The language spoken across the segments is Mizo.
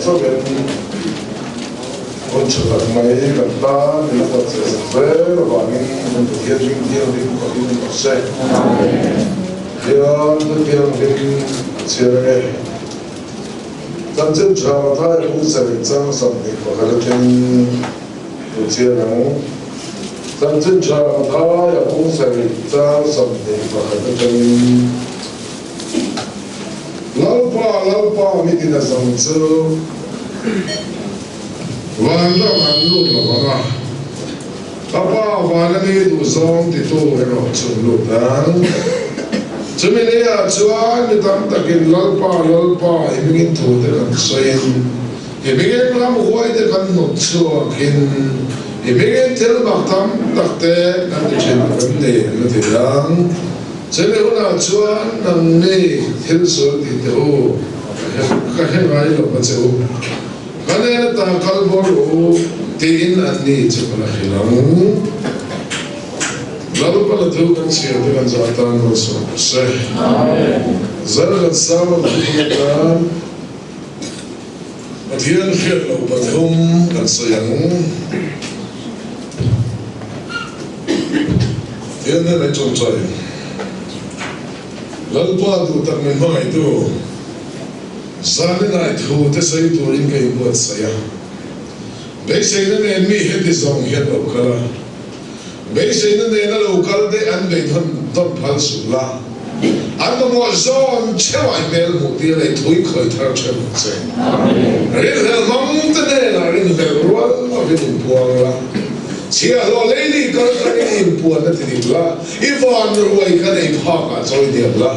chauhin hun tha tak mai kan tan min la buatsaih sak zel avangin kan Pathian hming thianghlim pakin rawh se. Hian thu thianghlim a chhiar ange. Chanchin tha Mathaia bung sarih chang 21 atangin thu chhiar ang. Chanchin tha Mathaia bung sarih chang 21 atangin Lalpa, Lalpa mi tina zawng chu van ram an lut lo vang a, ka Pa vana mi duhzawng titu erawh chu an lut ang. Chumi leiah chuan mi tam takin Lalpa, Lalpa i hmingin thu te kan sawiin, i hmingin ram huai te kan hnawt chhuakin, i hmingin thil mak tam tak te kan ti thin kan ni an la ti ang. Chumi hunah chuan nangni thil sual tih teh u, ka hre ngai lo a che u. Ka nen ata kal bawr rawh u tiin anni chu ka la hrilh ang. Lalpa la thu kan chhiar te kan zah tan malsawm rawh se. Zan kan sang rawn thu hmang atan Pathian hriat loh pathum kan sawi ang. Pathian nen an chawmchai. Lalpa duh tak min hmangaihtu. Zan inai thu te sawi turin ka inbuatsaih a. Beiseina nen mi heti zawng hian lo kal a. Beiseina nena lo kal te an beidhawn dawn phal suh la. An mamawh zawn cheu ai hmel hmuh tir leh thui khawih thar ṭhen ang che. Rinhlelh hmang te hnenah rinhlelh rual lovin inpuang la. Chhiahhlawh leili kal tangin i inpuanna ti dik la, i van ruai kha nei phakah chawi diam la.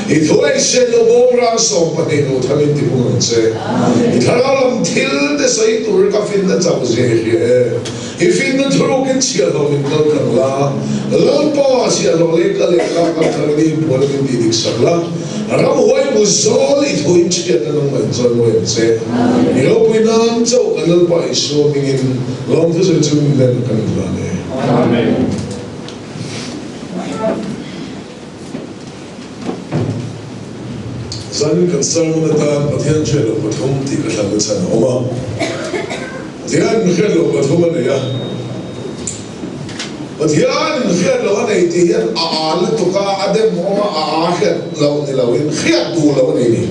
I thu ei hriat lo bawm rang 12 hmuh thamin ti hung ang che. I thlarau lam thil te sawi tur ka finna chauh zia i hria e. I finna thurukin chhiahhlawh min kal tlang la, Lalpa chhiahhlawh leh ka leh ka kal thlangin i inpuan min tih dik sak la, ramhuai bu zawl i thu in chhiatna nangmah in chawi mawi ang che. I ropui nan chauh kan Lalpa Isua hmingin lawmthu sawi chu min len kan inhlan e. Amen. Zanin kan sermon atan Pathian hriat loh pathum tih ka thlanna chhan a awm a. Pathian hriat loh pathum a nei a. Pathian hriat loh a nei tih hian a a lutuk a, a dem awm a, a a hriat loh ni loin hriat duh loh a nei ni.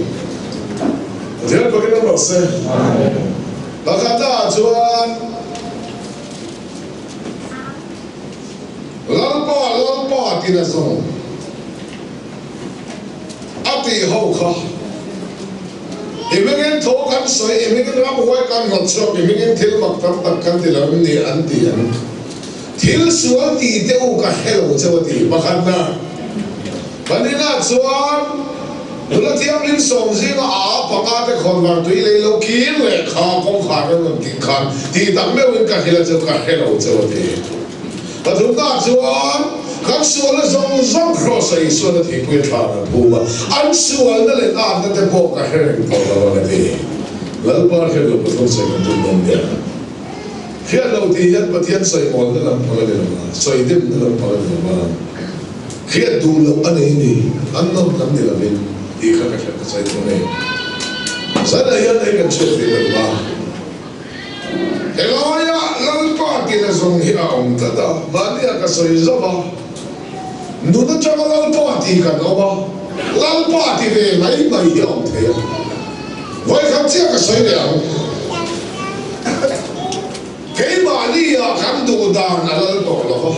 Pathian pakin awm rawh se. Pakhatnaah chuan Lalpa, Lalpa tina zawng a tih ho kha. I hmingin tho kan sawi, i hmingin ramhuai kan hnawt chhuak, i hmingin thil mak tam tak kan ti lo em ni an ti ang. Thil sual tih te u ka hre lo cheu a ti. Pakhatna, Pahnihna chuan nula thianghlim sawm zinga a panga te khawnvar tui lei lo kir leh kha kawngkhar an rawn tih khan tih tak meuhin ka hrilh a cheu ka hre lo cheu a ti. Pathumna chuan kan sualna zawng zawng Kross-a Isuan a thihpui a thlan a phum a, an sualna leh atna te pawh ka hre reng tawh lo ang a ti. Lalpa hriat loh pathum sawi kan tum dawn nia. Hriat loh tih hian Pathian sawimawlna lam phang a ni lo va, sawi demna lam phang a ni lo va, hriat duh loh a nei ni, an nawm lam ni lovin tih kha ka hriat ka sawi dawn e. Zanah hian hei kan chhuak ve lo va. Helaiah Lalpa tina zawng hi a awm tlat a, mahnia ka sawi zauh a, nun atanga Lalpa tih kan awm a, Lalpa ti ve mai mai hi a awm thei a. Vawikhat chiah ka sawi leh ang. Keimahnia kan duh dan a lal tawh lo va,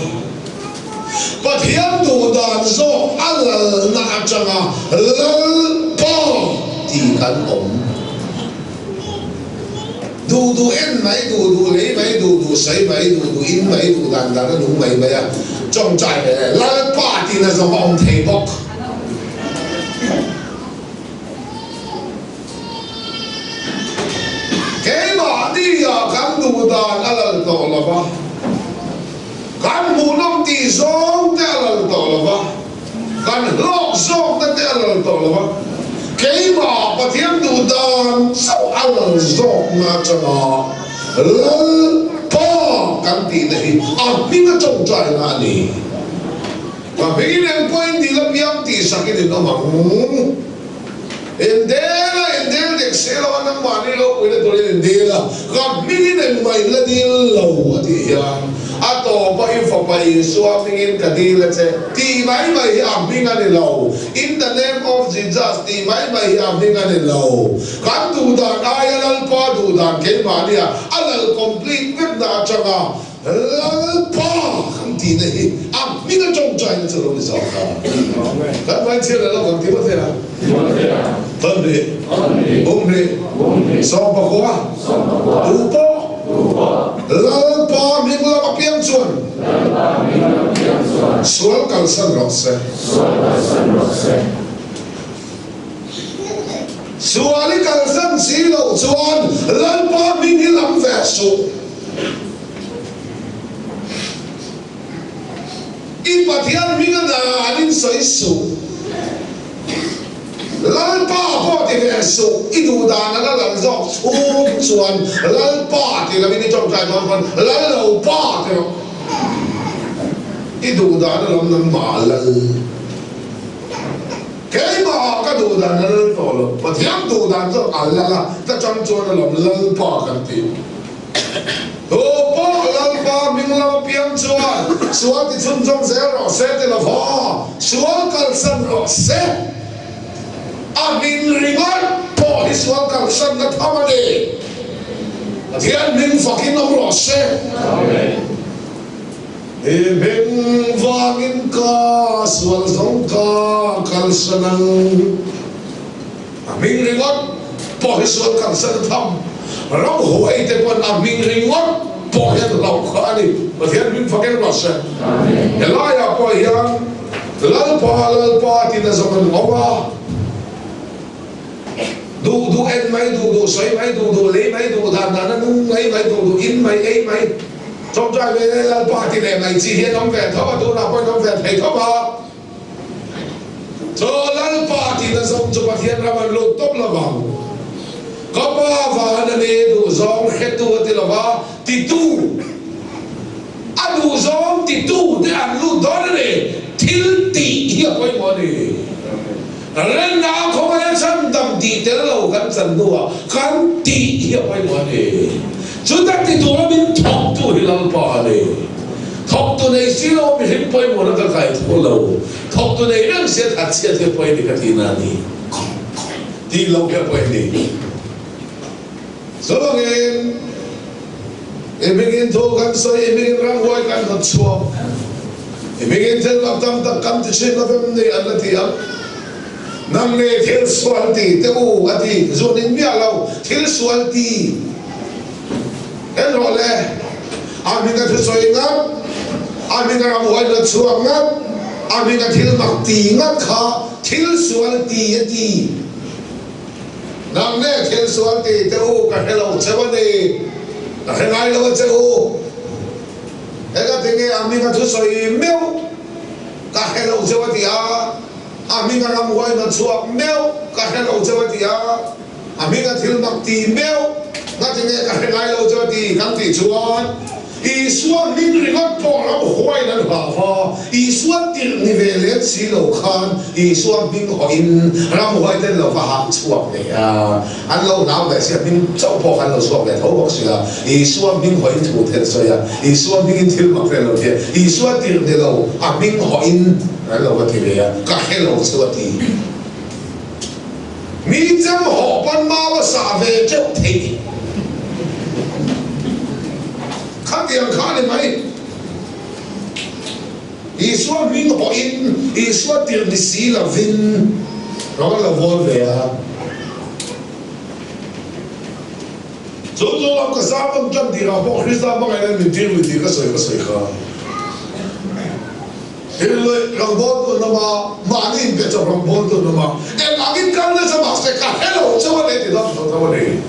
Pathian duh dan zawk a lalna atanga Lalpa tih kan awm. Duh duh en mai, duh duh lei mai, duh duh sawi mai, duh duh in mai, duh dan dan a nung mai mai a, tawngtai leh leh Lalpa tiin a zawng a awm thei bawk. Keimahni ah kan duh dan a lal tawh lo va, kan hmuhnawm tih zawng te a lal tawh lo va, Kan hlawk zawkna te a lal tawh lo a, keimah Pathian duh dan chauh a lal zawkna atanga Lalpa kan tihna hi a hming a tawngtaina a ni. Ka hmingin engpawhin dil apiang tihsakin in awm ang. Indela indel dek si lo a, nangmahni ropuina turin in dil a, ka hmingin engmah in la dil lo a tih hian a tawpa i Fapa Isua hmingin ka dil a che tih mai mai hi a hming a ni lo. In the name of Jesus tih mai mai hi a hming a ni lo. Kan duhdan aia Lalpa duhdan keimahnia a lal complete vekna atanga Lalpa kan tihna hi a hming a tawngtaina chu lo ni zawk a. Kan vai chhiar leh lovang Timothea Thawmhnih Bumhnih Sawmpakua Tupawh Lalpa hming lam apiang chuan sual kalsan rawh se. Sual i kalsan si loh chuan Lalpa hming hi lam ve suh. I Pathian hming a dan in sawi suh. Lalpa pawh ti ve suh. I duh dan a la lal zawk chhung chuan Lalpa ti lovin i tawngtai dawn pawn Lal lo pa ti rawh. I duh dan a lam nangmah lal. Keimah ka duh dan a lal tawh lo, Pathian duh dan chu a lal a, ta chang chuan a lam Lalpa kan ti. Tu pawh Lalpa hming lam apiang chuan sual ti chhunzawm zel rawh se ti lo va, sual kalsan rawh se. A hming ringawt pawh hi sual kalsanna tham a ni. Pathian hming fakin awm rawh se. Amen. I hming vangin ka sual zawng ka kalsan ang. A hming ringawt pawh hi sual kalsan a tham. Ramhuai te pawn a hming ringawt pawh hian hlauh kha a ni. Pathian hming fak eng rawh se. Helaiah pawh hian Lalpa, Lalpa tiin a zawng an awm a. Duh duh en mai, duh duh sawi mai, duh duh lei mai, duh dan dan a nung mai mai, duh duh in mai, ei mai. Tawngtai ve leh Lalpa ti leh mai chi hian awm ve tho a, tunah pawhin awm ve thei tho a. Chaw Lalpa tihna zawng chu Pathian ram an lut tawp lo vang. Ka pa van a ni duh zawng hretu a ti lo va, titu a duh zawng titu te an lut dawn a ni. Thil tih hi a pawimawh a ni. Renna khawngaia chhandam tih tel lo kan chan hnuah kan tih hi a pawimawh a ni. Chuta ti tura min thawktu hi Lalpa a ni. Thawktu nei si lo mihring pawimawhna ka kai tho lo. Thawktu nei reng sia that chhiat hi a pawi a ni ka tihna a ni. Tih loh hi a pawi a ni. Chuvangin i hmingin thu kan sawi, i hmingin ramhuai kan hnawt chhuak, i hmingin thil mak tam tak kan ti thin lovem ni an la ti ang. Nang nge thil sual ti teh u a ti, zun in miah lo, thil sual ti en rawh le, a hming a thusawi ngat, a hming a ramhuai hnawt chhuak ngat, a hming a thil mak ti ngat kha thil sual ti a ti. Nang nge thil sual ti teh u ka hre lo cheu a ni, ka hre ngai lo a che u. Eng a ti nge a hming a thusawi meuh ka hre lo cheu a ti a, a hming a ramhuai hna chhuak meuh ka hre lo cheu a ti a, a hming a thil mak ti meuh nga ti nge ka hre ngai lo cheu a ti kan tih chuan Isua hming ringawt pawh ram huaiin an hlau va, Isua tirh ni ve lem si lo khan Isua hming hawhin ram huai ten lo va hah chhuak ve a, an lo hlau ve sia, hming chauh pawh khan lo chhuak ve tho bawk sia, Isua hming hawhin thu then sawi a, Isua hmingin thil mak vel lo tia, Isua tirh ni lo a hming hawhin an lo va ti ve a, ka hre lo chu a ti. Mi chem hawh pawn mau a sah ve teuh theih. Khatiang kha a ni mai. Isua hming hawhin Isua tirh ni si lovin rawng an lo vawl ve a. Chu chu lam ka sermon tan tirah pawh Krista hmangaihna min tir lui tih ka sawi ka sawi kha. Hrilh rawngbawltu an awm a, mahni inpe chawp rawngbawltu an awm a, eng angin kal nasa mah se ka hre lo chauh a ni ti dawn tho tho a ni.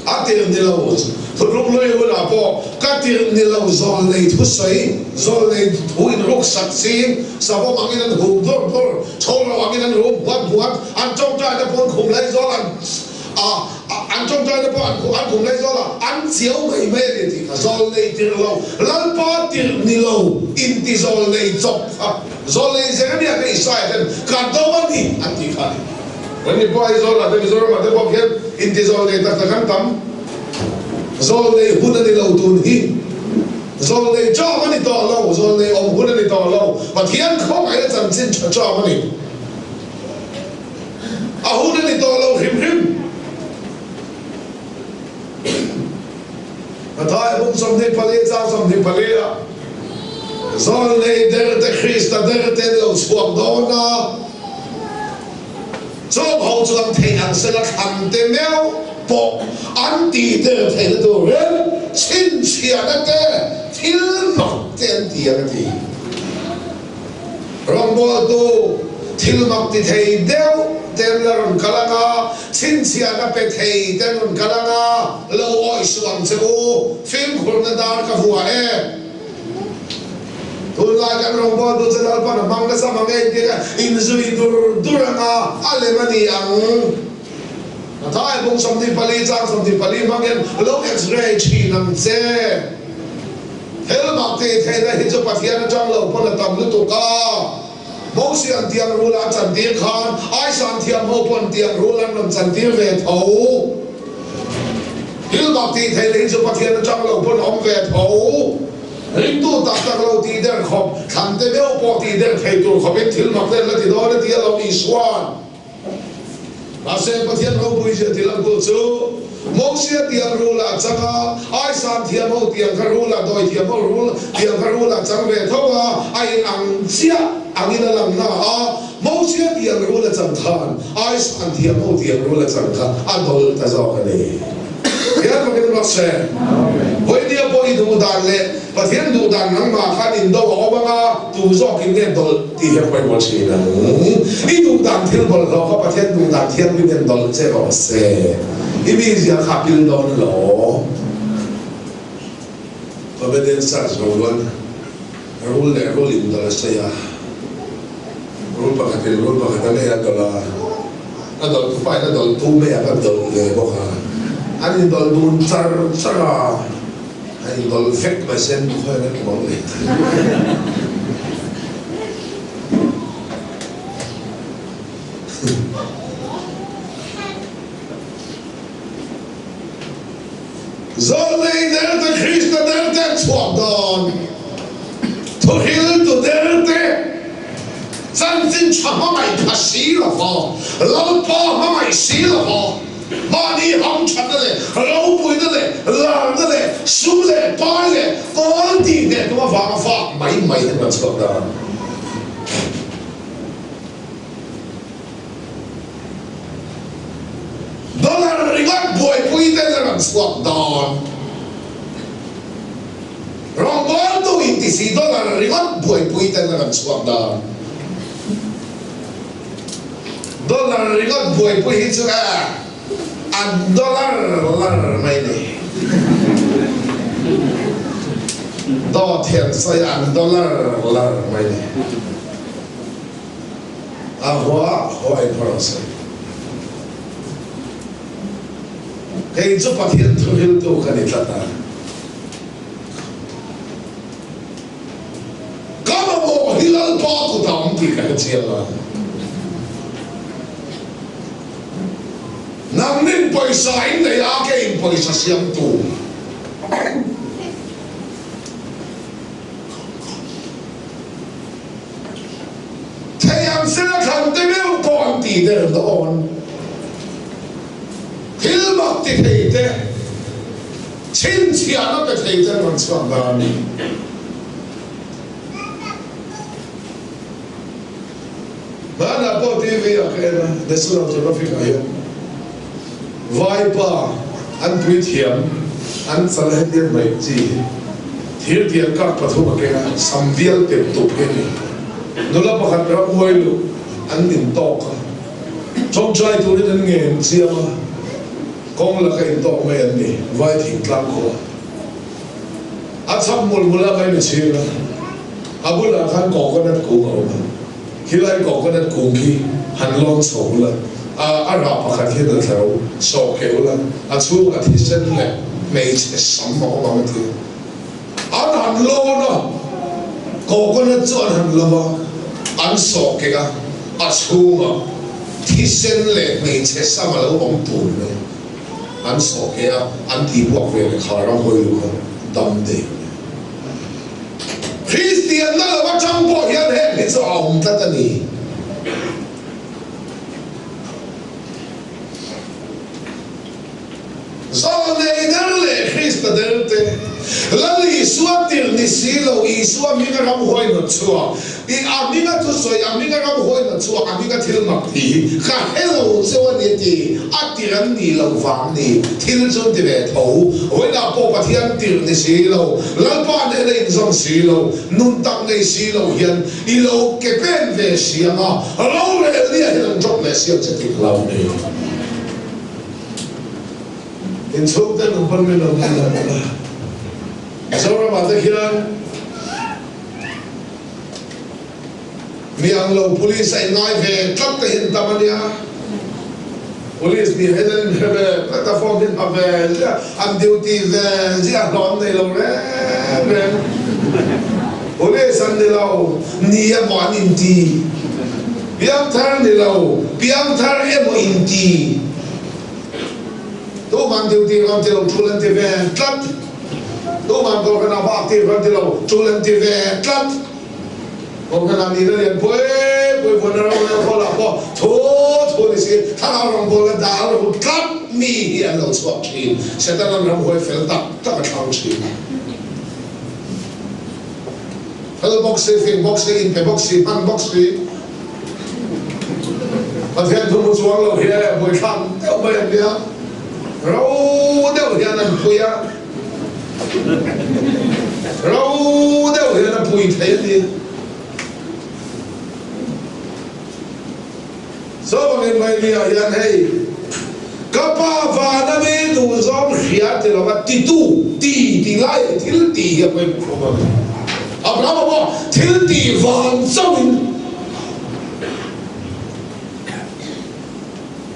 A tirh ni lo thutluk lui hunah pawh ka tirh ni lo zawlnei thusawi, zawlnei thu inruksak ching, savawm angin an hum dur dur, chhawlro angin an rum buat buat, an tawngtaina pawn khum lai zawl an A, an tawngtaina pawh an an khum lai zawl a, an chiau mai mai a ni tih kha zawl nei tirh lo, Lalpa tirh ni lo, inti zawl nei chawp kha, zawl nei Jeremia te Isaia ten ka do a ni an tih kha a ni. Kan ni pawh Aizawl ah te Mizoram ah te pawh khian inti zawl nei tak tak an tam. Zawl nei hun a ni lo tun hi. Zawl nei ṭam a ni tawh lo, zawl nei awm hun a ni tawh lo. Pathian khawngaihna chanchin ṭha ṭam a ni. A hun a ni tawh lo hrim hrim. Mathai bung 24 chang 24 ah Zawlnei der te Krista der te an lo chhuak dawn a, chawp ho chuan theih ang sela thlan te meuh pawh an tih der theihna turin chhinchhiahna te thil mak te an ti ang a ti. Rawngbawltu thil mak ti thei deuh te an la rawn kal ang a, chhinchhiahna pe thei te an rawn kal ang a, lo awih suh ang che u, fimkhurna dar ka vuah e. Tunlai kan rawngbawltu chu Lalpan a hmang nasa mang e inti a, inzui dur dur ang a, a lem a ni ang. Mathai bung 24 chang 24 hmang hian lo x-ray thin ang che. Helmak tih theihna hi chu Pathian atang lo pawn a tam lutuk a. Mosian tiang rul a chantir khan Aisan thiam ho pawn tiang rul an rawn chantir ve tho. Helmak tih theihna hi chu Pathian atang lo pawn a awm ve tho. Ringtu tak tak lo tih der khawp, thlante meuh pawh tih der thei tur khawpin thil mak vel la ti dawn a ti alawm Isuan. Mahse, Pathian ropui zia ti lang tu chu Mosia tiang rul ah chang a, Aisan thiam ho tiang kha rul ah, dawi thiam ho rul tiang kha rul ah chang ve tho a, a in ang chiah angin a lang na a, Mosia tiang rul a chang khan Aisan thiam ho tiang rul a chang kha a dawlh ta zawk a ni. Hian fakin rawh se. Vawinia pawh i duh dan leh Pathian duh dan nangmah khan indo a awm ang a, tu zawkin nge dawlh tih hi a pawimawh thin ang. I duh dan thil bawlhhlawh kha Pathian duh dan thianghlim hian dawlh che rawh se. I mizia kha a pil dawn lo. Obedience Church Roruan rul leh rul indawlh a sawi a, rul pakhatin rul pakhat a ngei a dawlh a, a dawlh tupain a dawlh tu mai a ka dawlh ve bawk a, an indawlh dun char char a. A indawlh vek mai sen khawi an tum ang le. Zawlnei derte Krista derte an chhuak dawn. Thuhriltu derte chanchin tha hmangaih pha si lova, Lalpa hmangaih si lova, Mahni hamthatna leh ropuina leh larna leh sum leh pai leh pawl tih hneh tum avanga fak mai mai hi an chhuak dan. Dollar ringawt buaipui ten an rawn chhuak dawn. Rawngbawltu intisi dollar ringawt buaipui ten an rawn chhuak dawn. Dollar ringawt buaipui hi chu a a dollar lar mai ni. Dawt hian sawi an dollar lar mai ni. A hua hua in phawrh ang sawi. Kei chu Pathian thuhriltu ka ni tlat a. Ka mamawh hi Lalpa kut a awm tih ka hre chiang a. Nangnin pawisa in nei a, keiin pawisa siamtu. Thei ang sela thlan te meuh pawh an tih der dawn. Thil mak ti thei te. Chhinchhiahna pe thei ten rawn chhuak dan a ni. Hmanah pawh TV ah ka en a, National Geographic ah hian Vaipa an puithiam an chal hetiang mai chi hi thir tiang kak pathum a keng a, sam vial tep tup hi a ni. Nula pakhat ram huai luh an intawk a, tawngtai turin an ngen chiang a. Kawng laka intawk mai an ni, vai thingtlang khua. A chhak mul mul a mai mi chhing a, a bulah khan coconut kung a awm a, khilai coconut kung khi han lawn chho ula, a a rah pakhat hian a thla ro sawh keh ula, a chhungah thisen leh hmeichhe sam a awm ang a ti a. An han lawn a, coconut chu an han lo va, an sawh keh a, a chhungah. Thisen leh hmeichhe sam a lo awm tur mai. An sawh ke a, an tihbuak ve leh kha ramhawi lu kha dam dei mai. Kristianna lo atang pawh hian heng hi chu a awm tlat a ni. Zawlnei der leh Krista der te, Lal Isua tirh ni si lo, Isua hminga ramhuai hnawt chhuak, i a hminga thusawi, a hminga ramhuai hnawt chhuak, a hminga thil mak ti hi ka hre lo cheu a ni a ti, a tirh an nih loh vang ni, thil chu an ti ve tho. Vawiinah pawh Pathian tirh ni si lo, Lalpa nena inzawm si lo, nun tak nei si lo hian i lo ke pen ve si ang a, rorel nia hian an drop leh siam che tih ka lo ni. Inchhung te nung pawn min lo ngai lo bawk a. Mizoram ah te khian mi ang lo police a inngai ve tlat te hi an tam a nia. Police nih hian an inhre ve tlat a, form hi an ha ve ziah, an duty ve ziah, hlawh an nei lo reng reng. Police an ni lo, ni emaw an inti. Piangthar ni lo, piangthar emaw inti. Tuman duty rawn ti lo, tul an ti ve tlat. Tuman Kohhran ah bak tir rawn ti lo, tul an ti ve tlat. Kohhran ah nihna lian pui pui vawn a rorel khawl ah pawh thu thu ni si, thlarau rawngbawlna dal ru tlat mi hi an lo chhuak thin. Satan an ramhuai fel tak tak a thlang thin. Fel bawk si, fing bawk si, inpe bawk si, hman bawk si. Pathian thu hmu chuang lo hi e, buaithlak deuh mai an nia. Ro deuh hian an pui a, ro deuh hian a pui thei a ni. Chuvangin Maimia hian hei ka pa vana mi duhzawng hria ti lova titu ti ti lai thil tih hi a pawimawh khawp a ni. Abrahama pawh thil tih vang chauhin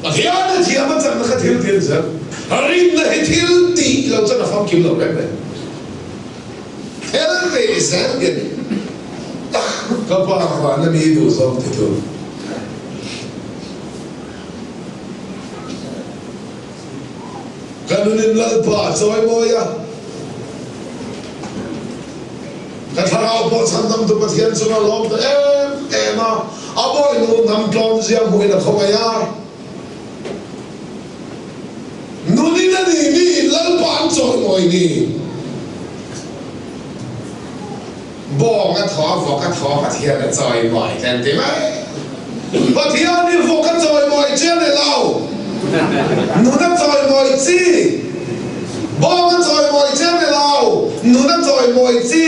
Pathian a thiam a chakna kha thil tih a ni zel. Rinna hi thil tih lo chuan a famkim lo reng reng. Thil tih zel hi a ni. Ka pa vana mi duhzawng titu. Ka nunin Lalpa a chawimawi a, ka thlarau pawh chhandamtu Pathian chunga lawm ta em em a, a bawihnu hnam tlawmzia hmuhin a khawngaih a. Nunin a ni miin Lalpa an chawimawi ni. Bawng a thaw a, vawk a thaw a, Pathian a chawimawi kan ti mai. Pathian hi vawk a chawimawi chi a ni lo. Nun a chawimawi chi. Bawng a chawimawi chi a ni lo. Nun a chawimawi chi.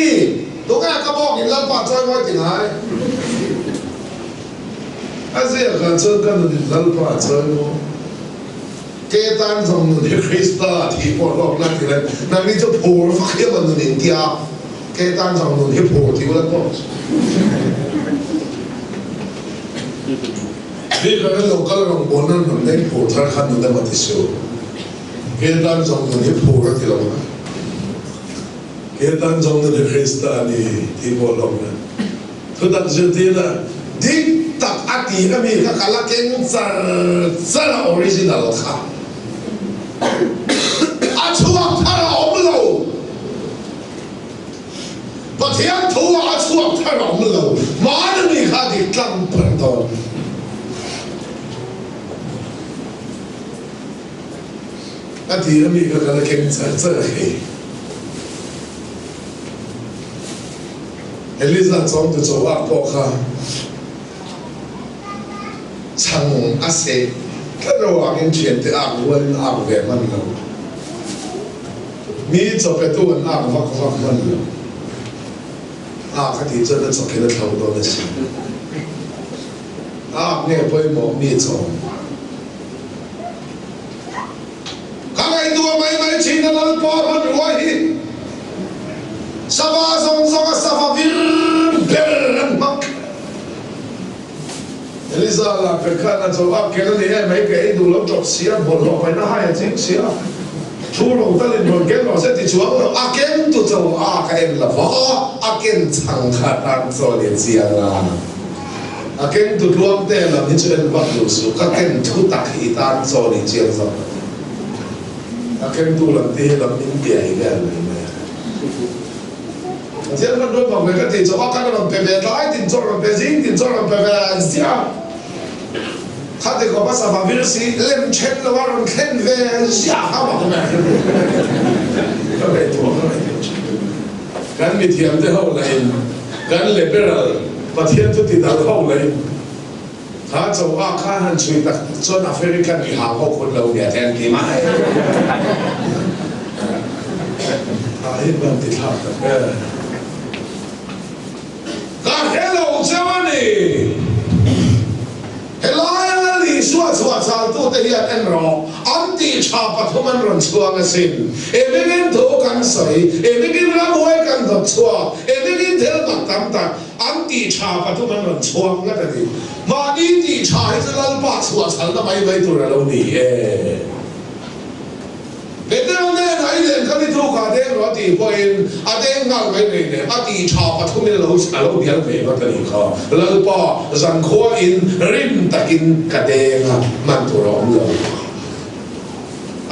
Tunge ka bawng in Lalpa chawimawi ti ngai? A ziakah chuan ka nun in Lalpa a chawimawi. Ke tan zawng nun hi Krista a thih pawh hlawk la ti le, nangni chu phur vak hiam a nun in tia, ke tan zawng nun hi phur ti ula tawk. Bik ang in local rawngbawlna nun nei phur thar kha nun emaw ti suh. Ke tan zawng nun hi phur a ti lo ang. Ke tan zawng nun hi Krista a ni tih pawh hlawk la. Thutak zirtirna dik tak a tih a mi kha ka la keng char char a original kha a chhuak thar a awm lo. Pathian thu ah a chhuak thar a awm lo. Hmaan a mi kha a dik tlang ber dawn. A tih a mi kha ka la keng char char a hei. Eliza chuan tu chaw ah pawh kha chhang a seh tlat lo angin thiante ak rualin a ak ve hman lo. Mi chaw petu an ak vak vak hman lo. Ak a tih chuan a chawkhin a thlo dawn a si. Ak nge pawimawh mi chaw. Ka ngaihtuah mai mai thin a Lalpa hmanrua hi sava zawng zawnga sava vir ber an hmang. Eliza lah pe khan a chaw a kel a ni em mai ka ei duh lo tawp sia bawlhhlawh paihna hai a ching sia thu ro talin rawn ken rawh se ti chuang lo a ken tu chaw a ka en lo va a ken chhang kha tan chaw ni chiang a. A keng tu tluang te lam hi chu en vak duh suh, ka ken thu tak hi i tan chaw ni chiang zawk a ti. A keng tu lam te hi lam min biai vel mai mai a. Pathian hman rual bak ve ka ti chaw a kan rawn pe ve tlai tin chaw rawn pe zing tin chaw rawn pe ve ziah a. Kha ti khawp a sava vir si lem then lo a rawn thlen ve ziah kha mak mai. Ka ngaihtuah ka ngaihtuah thin. Kan mithiam te ho lahin kan liberal Pathian chu ti dal ho lahin kha cho ah khan han chhui tak tak chuan African i hang ho khun lo nia te an ti mai. Tha hi van ti thlak tak e. Ka hre lo cheu a ni. Helaia Lal Isua chhuahchhaltute hian en rawh, an tih tha pathum an rawn chhuang asin. Emingin thu kan sawi, emingin ramhuai kan dawt chhuak, emingin thil mak tam tak, an tih tha pathum an rawn chhuang ngat a ni. Mahni tih tha hi chu Lalpa chhuahchhalna mai mai tur a lo ni e. Petera nen a i len kha ni thu kha deng rawh a tih pawhin a deng nghal mai mai nen a tih tha pathumin a lo a lo bial ve vat a nih kha. Lalpa zankhua in rim takin ka deng a, hman tur a awm lo.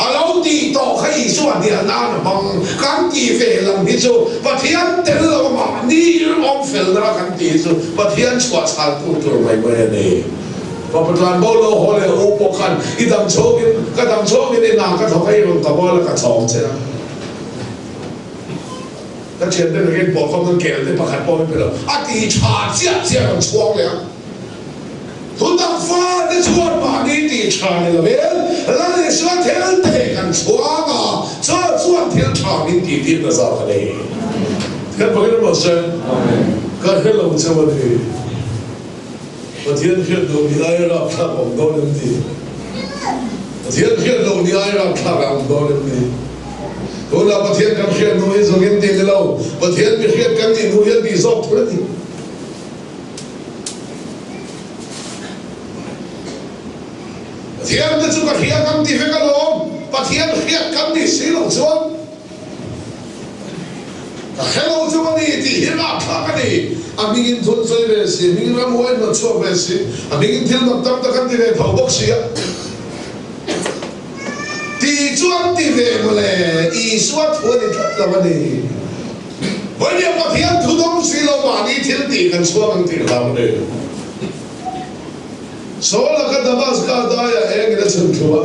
A lo tih tawh kha Isua hnial nan a hmang. Kan tih ve lam hi chu Pathian tel lo mahni awm felna kan tih hi chu Pathian chhuahchhal tu tur mai mai a ni. Papa tlan bo lo haw leh u pawh khan i dam chhawngin ka dam chhawngin i hna ka thawk a i rawn ka bual a ka chhawng che a. Ka thiante ka ken pawh khawm kan kel te pakhat pawh min pe lo. A ti tha chiah chiah rawn chhuak leh a. Thutak fa te chuan mahni ti tha ni lovin Lal Isua thil te kan chhuang a, chaw chuan thil tha min tih tir ta zawk a ni. Kan pakin emaw se ka hre lo cheu a ni. Pathian hriat loh ni aia rapthlak a awm dawn em ni? Pathian hriat loh ni aia rapthlak a awm dawn em ni? Tunah Pathian kan hriat hnu hi zawngin tih ni lo, Pathian mi hriat kan nih hnu hian tih zawk thur a ni. Pathian te chu ka hria kan ti vek alawm, Pathian hriat kan nih si loh chuan Ka hre lo chu a ni tih hi rapthlak a ni. A hmingin thun sawi ve si, a hmingin ramhuai hnawt chhuak ve si, a hmingin thil mak tam tak an ti ve tho bawk si a. Tih chu an ti ve mawle, Isua thu a ni tlat lo a ni. Vawinia Pathian thu dawng si lo mahni thil tih kan chhuak ang tih hlau a ni. Saul-a kha Damaska daiah engin a chhun thlu a.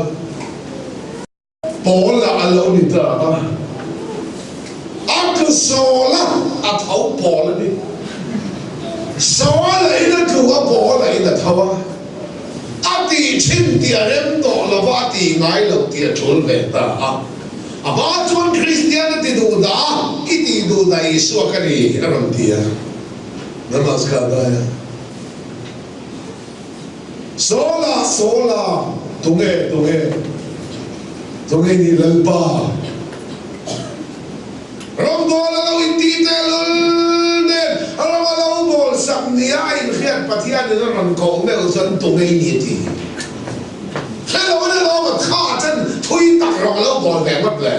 Pawl ah a lo ni ta a, a tlu sawl a, a tho pawl a ni. Sawl a in a tlu a, pawl a in a tho a, a tih thin tih a rem tawh lo va, a tih ngai lo tih a tul ve ta a. A hma chuan Kristian a ti duh dah a, i tih duh dah Isua ka ni a rawn ti a. Namaskar dai a. Sawla, Sawla, tunge, tunge, tunge ni Lalpa? Rawngbawl a lo inti teh lul nen, rawng a lo bawl sak nia a inhriat Pathianin a rawn koh meuh chuan tunge i ni a ti. Hre lo in a lo va kha chen thui tak rawng a lo bawl ve ngawt le.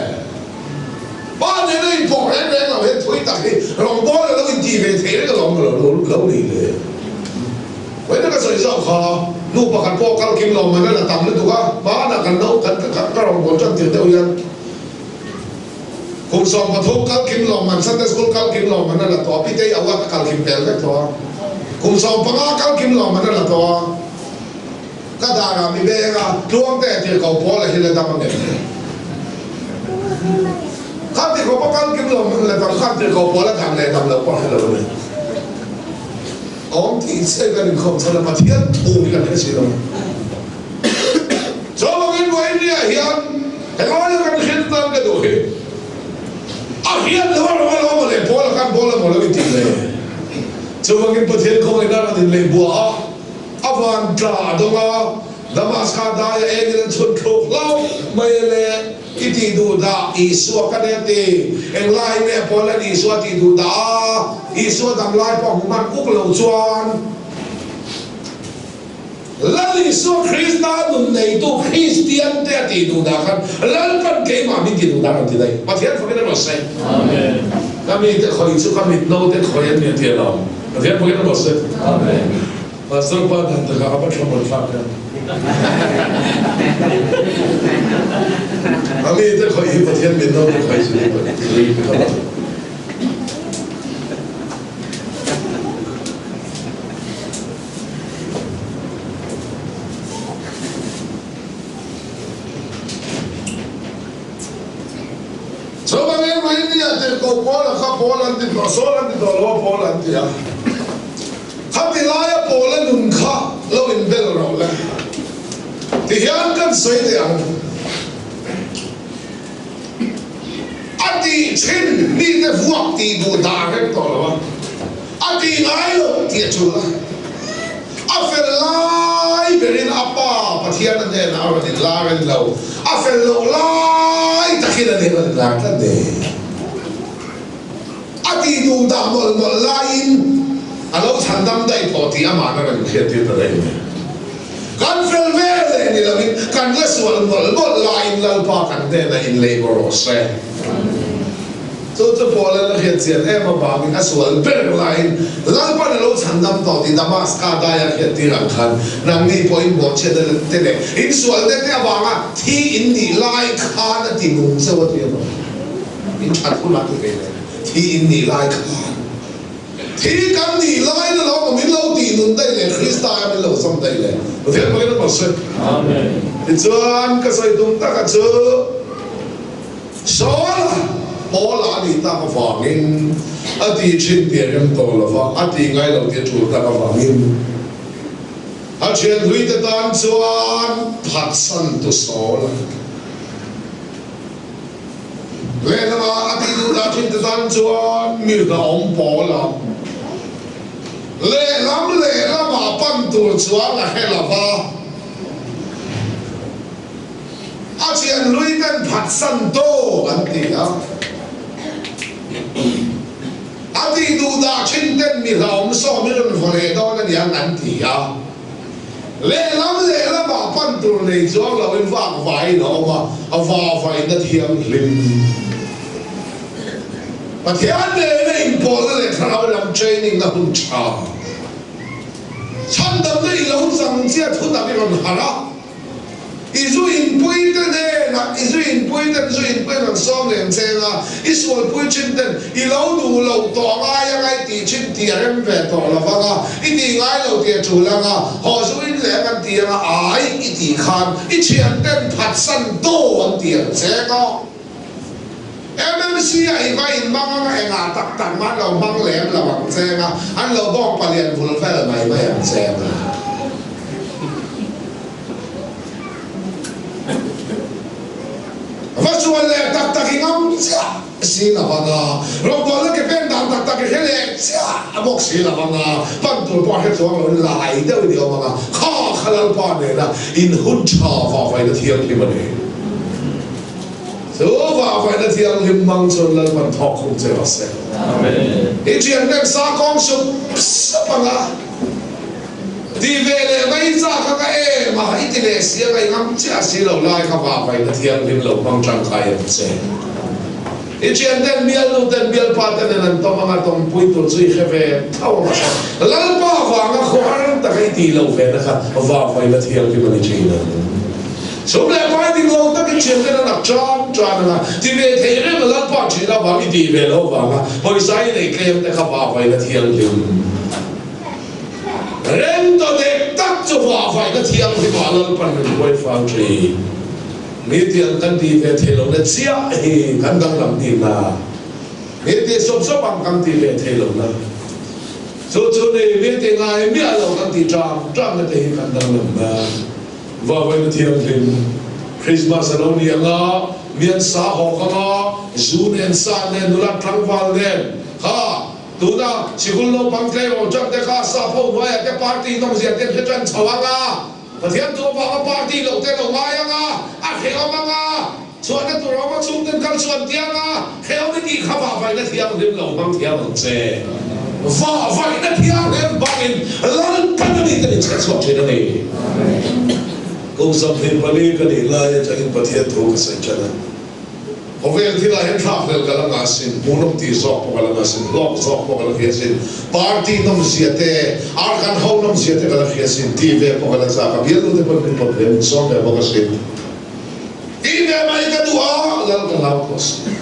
Pa nena inpawh reng reng lo hian thui tak hi rawngbawl a lo inti ve thei reng alawm lo lo ni le. Vawiin ka sawi zawk kha, nu pakhat pawh kal kim lo man a la tam lutuk a, hmanah kan no kan ka rawn bawl tan tir deuh hian kum 13 kal kim lo man Sunday school kal kim lo man a la tawh a, Pitei award a kal kim tel vek tawh a, kum 15 kal kim lo man a la tawh a, ka darah mi beng a, tluang te tir ko pawl a hi la dam a ngem. Kha ti khawp a kal kim lo man la tam khan tir ko pawl a dam leh dam loh pawh a hre lo a ni. Awm tih che kan inkhawm chhan a, Pathian thu hi kan hre si lo. Chuvangin Vawinia hian helaia kan hriat tan ka duh hi a hriat loh a rawng alawm leh Paula khan Paula maw lo intih le. Chuvangin Pathian khawngaihna rawn inlei bua a, a van tla a dawng a, Damaska daia engin an chhun thluk hlauh mai a le. I tih duh dah Isua ka nen ti. Englai nge Paula'n Isua tih duh dah a, Isua dam lai pawh hmu hman uk lo chuan Lal Isua Krista nun neitu Kristian te a tih duh dah khan Lalpan keimah min tih duh dah rawn ti daih. Pathian fakin a rawn sawi. Amen. Ka mite khawih chu ka mitno te khawih an ni a ti alawm. Pathian fakin a rawn sawi. Amen. Pastor pa dan takah a va thlamuan thlak em. A mi te khawih hi Pathian min no te khawih chu ni ka va. Chuvangin Ruinia tirhkoh Paula kha Paul an ti tawh, Saul an ti tawh lo a, Paul an ti a. Khati laia Paula nun kha lo inbel rawh le. Tihian kan sawi teh ang. A tih thin mite vuak tih duh dah reng tawh lo a, a tih ngai lo tih a tul a. A fel lai berin a Pa Pathian a hnenah a rawn inlar a ni lo, a fel loh lai takin a ni rawn inlar tlat ni. A tih duh dah mawlh mawlh laiin a lo chhandam daih tawh tih amah a rawn inhriattir ta daih a ni. Kan fel ve leh ni loin kan la sual mawlh mawlh laiin Lalpa kan hnenah inlei bawrh rawh se. Chu chu Paula'n a hriat chian em avangin a sual ber laiin Lalpa'n a lo chhandam tawh tih Damaska daia hriattir ang khan nangni pawh in bawhchhiatna te leh in sualna te avanga thi in nih lai khan a ti nung cheu a ti a In that hunah ti ve leh thi in nih lai khan Thi kan nih lai na lo maw min lo tih nun daih leh Krista a min lo zawm daih leh Pathian pakin a bawk se. Amen. Tichuan ka sawi tum taka chu Saul Paula a nih tak avangin a tih thin tih a rem tawh lo va, a tih ngai lo tih a tul tak avangin a thian hluite tan chuan phatsan tu Saul a ni. Lehlamah a tih duh dah thin te tan chuan mi hlauhawm pawl a lehlam lehlamah pan tur chuan a hre lo va, a thian hlui ten phatsan tawk an ti a, a tih duh dah thin ten mi hlauhawm sawm i rawn vaw leh dawn a niang an ti a. Lehlam lehlamah pan tur nei chuang loin vak vaiin a awm a, a vavaina thianghlim. Pathian nena inpawlna leh thlarau lam training na hun tha. Chhandamna i lo chang chiah thu tak i rawn harh a. I zu inpui te hnenah i zu inpui ten zu inpui an rawn sawm lem cheng a, i sualpui thin ten i lo duh loh tawh ngai anga i tih thin tih a rem ve tawh lo vang a, i tih ngai lo tih a tul anga, haw zu in leng an ti anga ai i tih khan i thian ten phatsan daw an ti ang cheng a. MMC ah i va inhmang anga engah tak tak mah an lo hmang lem lo ang cheng a, an lo bawng palian vul vel mai mai ang cheng a. Va sual leh tak tak i ngam chiah si lo ang a, rawngbawlna ke pen dan tak tak i hre leh chiah bawk si lo ang a, pan tur pawh a hre chuang lo in lai deuh i ni awm ang a, kha kha Lalpa nena in hun tha vahvaina thianghlim a ni. Chu vahvaina thianghlim hmang chuan Lalpan thawk khum che rawh se. I thianten sa kawng sup sup ang a, ti ve leh mai chak ang a em a, i ti leh si ang a, i ngam chiah si lo lai kha vahvaina thianghlim lo hmang tangkai ang che. I thianten bialnu ten bialpa te nen an tawm ang a, tawmpui tur chu i hre ve tho ang a hre. Lalpa vanga khawhar taka i tih loh ve na kha vahvaina thianghlim a ni thin ang. Sum leh pai dik lo takin thian ten a nak tan tan ang a, ti ve thei reng a Lalpa thin avang i tih ve loh avanga pawisa i nei tlem te kha vahvaina thianghlim reng ta dek tak chu vahvaina thianghlim ah Lalpan min huai fang thin. Mi tiang kan tih ve thei lo na chiah hi kan danglam tih na, mi tih sawp sawp ang kan tih ve thei lo na chu chu ni, mi tih ngai miah lo kan tih tang tang na te hi kan danglam na. Vavaina thianghlim Christmas a lo ni ang a, mian sa hawk ang a, zu nen sa nen nula tlangval nen kha tuna sikul naupang tleirawl tan te kha sap ho hnuaiah te party nawmzia te an hre tan chho ang a, Pathian tu avanga party loh te lo ngai ang a, a hrehawm ang a, chhuahna tur awm a chhungten kal chuan tiang a, hrehawm i tih kha vahvaina thianghlim lo hmang thiam ang che. Vahvaina thianghlim bangin Lalpan a ni te min chhiat chhuak thin a ni. Kum 24 ka nih lai atangin Pathian thu ka sawi tan a. Khawvel thilah hian thlakhlelh ka la ngah sin, hmuhnawm tih zawk pawh ka la ngah sin, hlawk zawk pawh ka la hria sin, party nawmzia te, ar kan ho nawmzia te ka la hria sin tih ve pawh ka la chak a, bialnu te pawn min pawt ve, min sawm ve bawk asin. Tih ve mai ka duh a, lal ka hlau tawh si.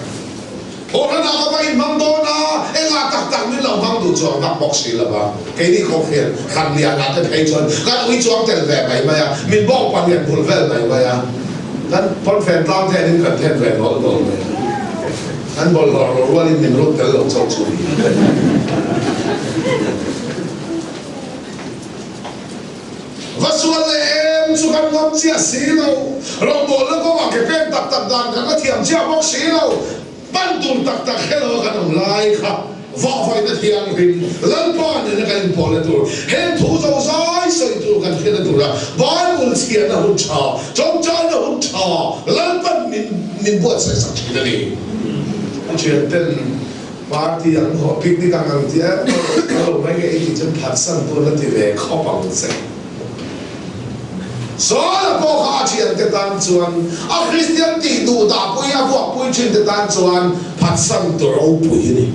Thawhhranah ka va inhmang dawn a, engah tak tak min lo hmang duh chuang vak bawk si lo va, keini khawkhian khan lianah te phei chuan kan ui chuang tel ve mai mai a, min bawk palian bul vel mai mai a, kan pawnfen tlang thenin kan then ve nawlh nawlh mai a, kan bawlhhlawh lo rualin min rut tel lo chauh chu ni. Va sual leh em chu kan ngam chiah si lo, rawngbawlna kawngah ke pen tak tak dan kan la thiam chiah bawk si lo, pan tur tak tak hre lo a kan awm lai kha vahvaihna thianghlim Lalpa nena kan inpawhna tur, heng thu zozai sawi tur kan hriatna tura Bible chhiarna hun tha, tawngtaina hun tha Lalpan min min buatsaih sak thin a ni. A thianten Party ang haw picnic ang ang tia ka lo mai nge i tih chuan phatsan tur la ti ve khawp ang che. Saula pawh kha a thiante tan chuan a Kristian tih duh dah pui a vuak pui thin te tan chuan phatsan tur ropui a ni.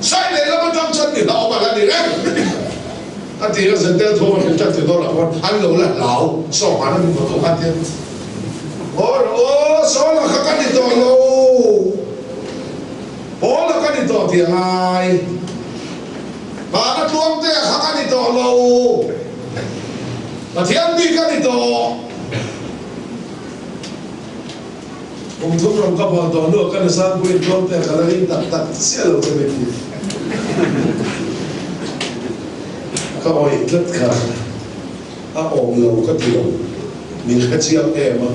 Sai leh lam atang chuan mi hlauhawm a la ni reng a ti a, Zentel thawm a hrilh tan ti dawn ah khuan an lo la hlau sawnghan a ni maw tawh kha tia. Aw aw Saula kha ka ni tawh lo, Paula ka ni tawh tih a ngai, Vana Tluangtea kha ka ni tawh lo, Pathian mi ka ni tawh. Kum thum ram ka bawl tawh hnuah ka nusangpuiin Tluangtea ka la ring tak tak chiah lo che min ti. Ka awih tlat kha. A awm lo ka ti lo, min hre chiang em a,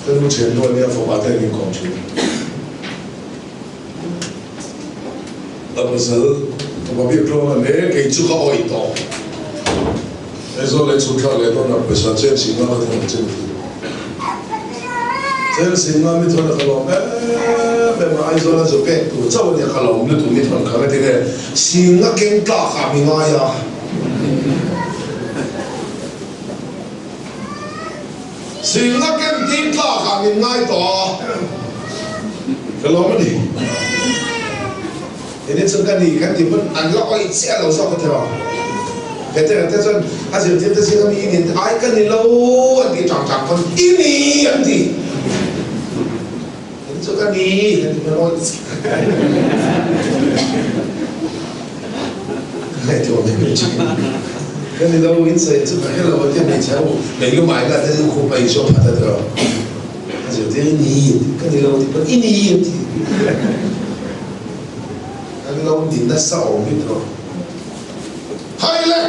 ka nu thian nu ania fapa te an inkawm thin. A pasal fapa biak tluang a hle, kei chu ka awih tawh. Aizawl leh chhungthlak leh dawn ah pawisa chen sin nga ka thawn ang che mi ti. Chen sin nga mi thawn a ka lawm em em a, Aizawl a zu pek tur chauh ania ka lawm lutuk mi thawn kha ka ti nge, sin nga keng tlak ah mi ngai a. Zirna ken tir tlakah min ngai tawh a, ka lawm a ni. Ini chu ka ni kan ti pawn an la awih chiah lo zawk a ti rawh. Petera te chuan a zirtir te zinga mi i ni ai ka ni lo an tih chang chang pawn i ni an ti. Ini chu ka ni kan ti pawn awih chiah. Ka ni lo in sawi chu ka hre lo a tia hmeichhe ho mei lumai la te chu khup a insaw phat a ti lo. A zirtir i ni ka ni lo ti pawn i ni an ti. Kan lo ni nasa awm hi ti lo. Hai le!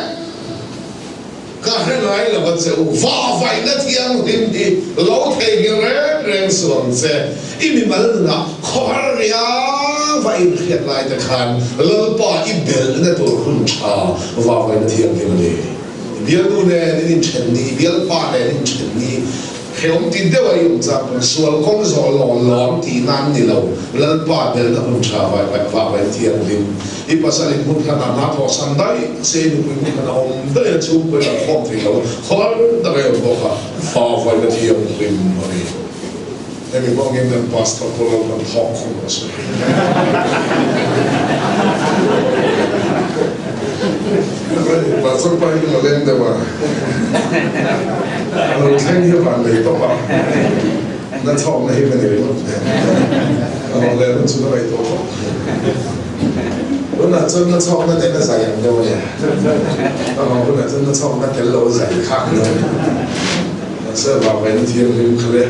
Ka hre ngai lo a che u, vahvaihna thianghlim hi lo theihnghilh reng reng suh ang che. I mimal nunah khawhar riau va inhriat lai te khan Lalpa i belhna tur hun tha vahvaihna thianghlim a ni. I bialnu nen in inthen ni, i bialpa nen inthen ni, Hrehawm ti deuh a i awm chak pawn sual kawng zawh law lawm tih nan ni lo, Lalpa belna hun tha vai vai vah vai thianghlim. I pasal in hmun khat ah hna thawh san daih se i nupui hmun khat ah awm daih a chhungkaw in an khawm thei lo, khawl tak a i awm bawk a, fa vai na thianghlim a ni. Hemi hmangin kan pastor pawh Lalpan thawk khum rawh se. Pastor pa hi a leng deuh a, a lo thleng hi a van lei tawp a, na chhawkna hi ka nei ringawt nen, a rawn leh hun chu ka ngaihtuah khawp. Tunah chuan na chhawkna nen a zai ang deuh a nia, a rawn hunah chuan na chhawkna tel lo a zai khak deuh a ni. Mahse vahvaihna thianghlim kha le.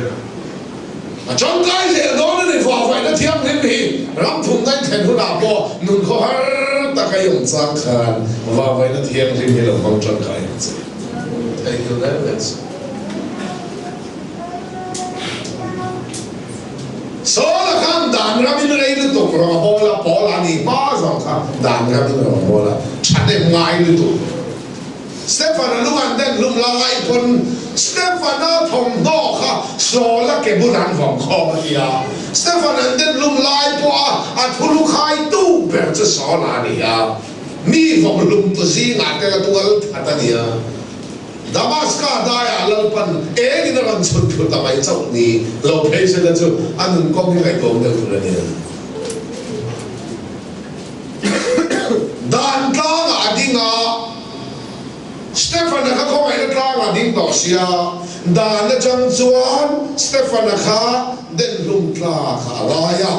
A tangkai zel dawn a ni, vahvaihna thianghlim hi ram thumna in thlen hunah pawh nun khawhar taka i awm chang khan vahvaihna thianghlim hi lo hmang tangkai ang che. Theihnghilh reng reng suh. Saula khan dan ramin rei lutuk rawn hawl a, Paula nih hma zawng kha dan ramin rawn hawl a, thahnem ngai lutuk. Stefan-a lung an den hlum la ngai pawn Stefan-a thawmhnaw kha Saul-a ke bul an vawm khawm a ti a. Stefan an den hlum lai pawha a thu lu khaitu ber chu Saul-a a ni a, mi vawm hlumtu zingah tel a tual that a ni a. Damaska daiah Lalpan engin a rawn chhun thlu ta mai chauh ni lo phei se la chu a nun kawng hi ngaihtuahawm deuh tur a ni. Dan tlangah a ding a, Stefan-a kha khawngaihna tlangah a ding tawh sia, dan atang chuan Stefan-a kha denhlum tla kha a ngai a,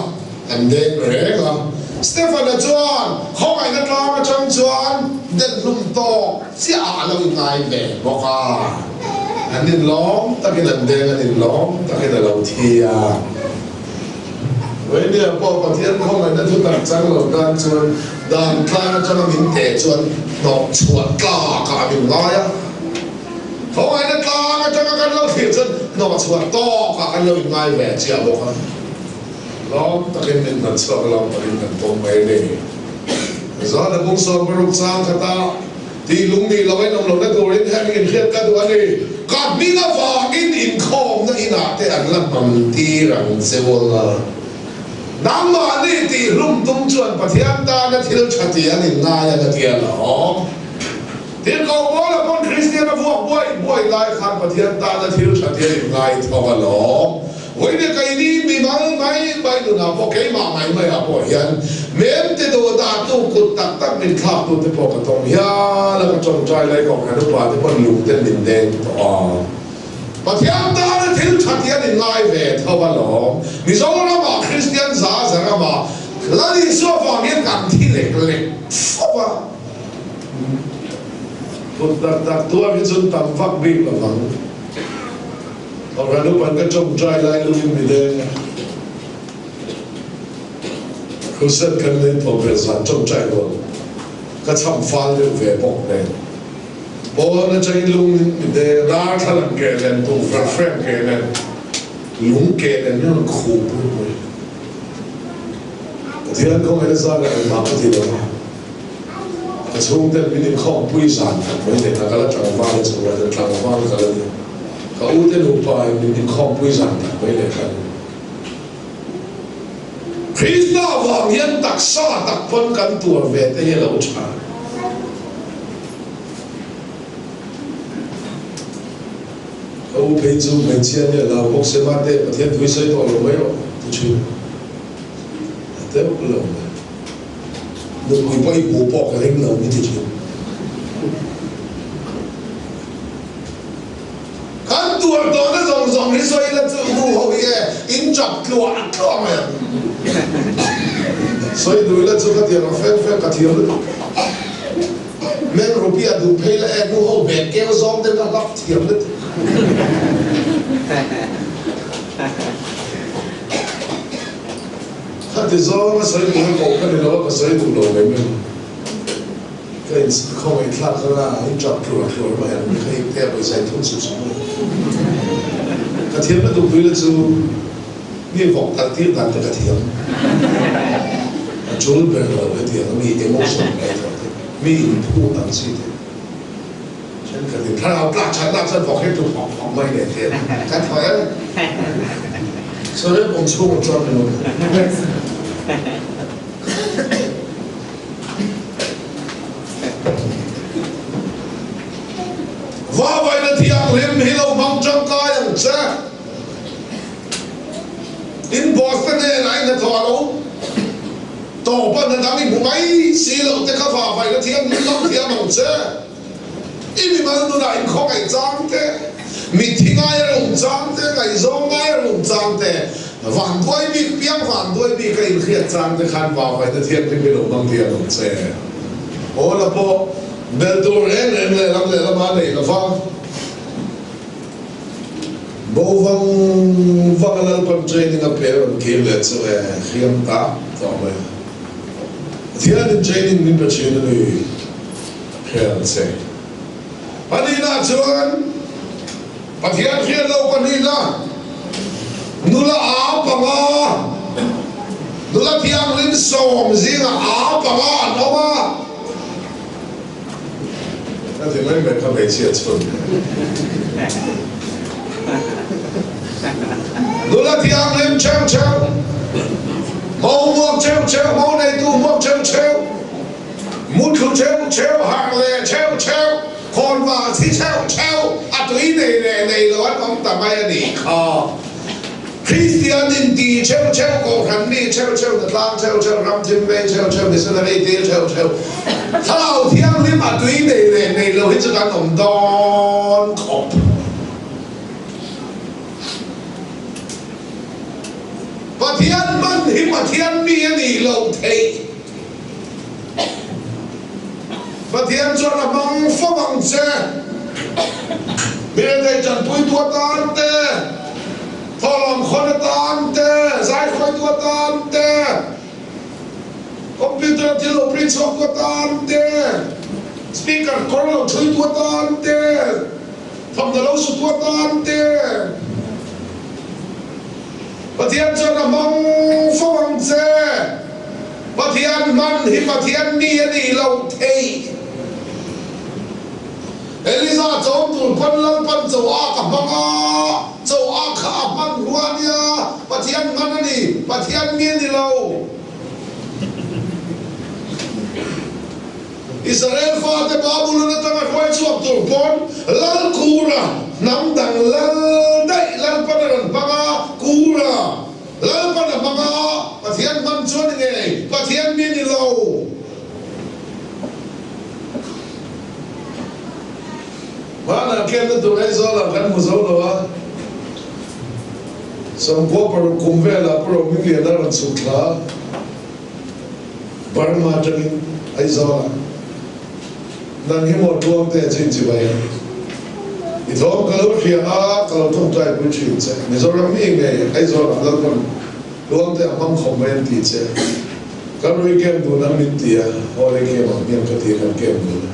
an deng reng a. Stefan-a chuan khawngaihna tlang atang chuan denhlum tawk chiah ah a lo inngai ve bawk a, an inlawm takin an deng, an inlawm takin a lo thi a. Vainia pawh Pathian khawngaihna thu tak chang lo tan chuan dan tlang atanga min teh chuan hnawh chhuah tlak ah a min ngai a. Khawngaihna tlang atanga kan lo thlir chuan hnawh chhuah tawk ah kan lo inngai ve chiah bawk a. Lawm takin min hnat chhuak lawm takin kan pawm mai a ni. Zan a bung 60 chang khatah Tih lung nih lo in awm lohna turin heng inhriat ka duh a ni. Ka hming avangin inkhawmna inah te an la hmang tir ang che u anga. Nangmahni tih hlum tum chuan Pathian tana thil tha tih an inngai ang a ti a lawm. Thil ko pawl a pawn Kristian a vuak buai buai lai khan Pathian tana thil tha tih an inngai thawk a lawm. Vawiin keini mi mal mai mai nunah pawh keimah mai maiah pawh hian mem te duh dahtu kut tak tak min thlaktu te pawh ka tawng hial a, ka tawngtai lai kawng hian upa te pawn lung ten min deng tawh a. Pathian tana thil that hi an inngai ve tho alawm. Mizoramah Kristian za za ramah Lal Isua vang hian kan thi lek lek fo a. Kut tak tak tuar hi chun tam vak bik lovang. Kohhran upan ka tawngtai lai luin mi deng a, Crusade kan nei tawh ber zan tawngtai dawn ka chham fal deuh ve bawk nen pawn atangin lung mi deng a, darthlalang ke nen tukverh frame ke nen lung ke nen hian rawn khuh pui pui. Pathian khawngaihna zan ah engmah ka ti lo a, ka chhungten min inkhawmpui zan khat mai leh ka la tlangval a chungah chuan tlangval ka la ni. Ka u te nupa in min inkhawmpui zan tak mai leh khan Krista vang hian taksa tak pawn kan tuar ve te hi a lo tha. Ka u phei chu hmeichhia nia lo bawk se mate Pathian thu i sawi tawh lo mai rawh ti thin a deuh lo mai. Nupui pawh i hmuh pawh ka ring lo mi ti thin. Kan tuar tawhna zawng zawng hi sawi ila chu nu ho hi e in chap tluah tluah mai ang. Sawi duh ila chu ka tiang a fel fel ka thiam lutuk. Men rupia duh phei la e nu ho bag keu zawng te ka hlap thiam lutuk. Khati zawng a sawi duh a koh ka ni lo a ka sawi duh lo mai mai. Ka in khawngaih thlak kha la in tap tluar tluar mai ang ka ip te a pawisa in thun suh suh mai. Ka thiam na duh pui la chu mi vawk kal tir dan te ka thiam. A tul ber lo hetiang a mi emotion ngai tawh te mi in phut ang chi te thenkhat in thlarau tlak that nak chuan vawk hi tlu phawk phawk mai leh te ka thaw em. Sorry pum chhung chuan min awm. Vavaina thianghlim hi lo hmang tangkai ang che. In boss te hnenah i hnathawh a lo tawp a, hna dang i hmu mai si loh te kha vavaina thianghlim lo thiam ang che. I mimal nunah inkhawngaih chang te, mitthi ngaia lung chang te, ngaihzawng ngaia lung chang te, vanduai bik piang vanduai bik a inhriat chang te khan vavaina thianghlim hi lo hmang thiam ang che. Aw la pawh bel tur reng reng lehlam lehlam a nei lova, bo vang vang a Lalpan training a pe a rawn kir leh chu e hriam ta tawh mai a. Pathianin training min pe thin a ni. Hriat che. Pahnihna chuan Pathian hriat lo pahnihna, nula a panga, nula thianghlim sawm zingah a panga an awm a. Ka ti mai mai kha hmeichhia chhun. Nula thianghlim cheu cheu, mo muak cheu cheu, mo neitu muak cheu cheu. Muthlu cheu cheu, harh leh cheu cheu, khawn Rangva chhi chheuh chheuh a tui nei leh nei lo an awm ta mai a nih kha. Kristian in ti chheuh chheuh, kohhran mi chheuh chheuh, hnatlang chheuh chheuh, ramthim vei chheuh chheuh, missionary tir chheuh chheuh, Thlarau Thianghlim a tui nei leh nei lo hi chu kan awm dawn khawp. Pathian hman hi Pathian mi a nih loh theih. Pathian chuan a hmang fo ang che. Mirethei tanpuitu atan te, thawhlawm khawn atan te, zaikhawitu atan te, computer thil lo print chhuaktu atan te, speaker kawr lo thuitu atan te, thawmhnaw lo sutu atan te. Pathian chuan a hmang fo ang che. Pathian hman hi Pathian mi a nih loh theih. Eliza chawm tur pawn Lalpan cho a ka hmang a, cho a kha a hman rua a nia, Pathian hman a ni, Pathian mi a ni lo. Israel fate Babulon atanga hruai chhuak tur pawn Lal Kura, hnam dang lal daih Lalpan a rawn hmang a, Kura, Lalpan a hmang a, Pathian hman chu a ni ngei, Pathian mi a ni lo. Hmanah khian na tur Aizawlah kan hmu zo lo a, 96 kum velah Pu Rohmingliana rawn chhuk thla a. Burma atangin Aizawlah nang hi maw Tluangte a chin chibai a, i thawm ka lo hria a, ka lo tawngtai pui thin che. Mizoram mi ngei Aizawlah Lalpan Tluangte a hmang khawp mai an ti che. Kan rui kem dun ang min ti a, haw lei kem ang hmiang ka ti a kan kem dun a.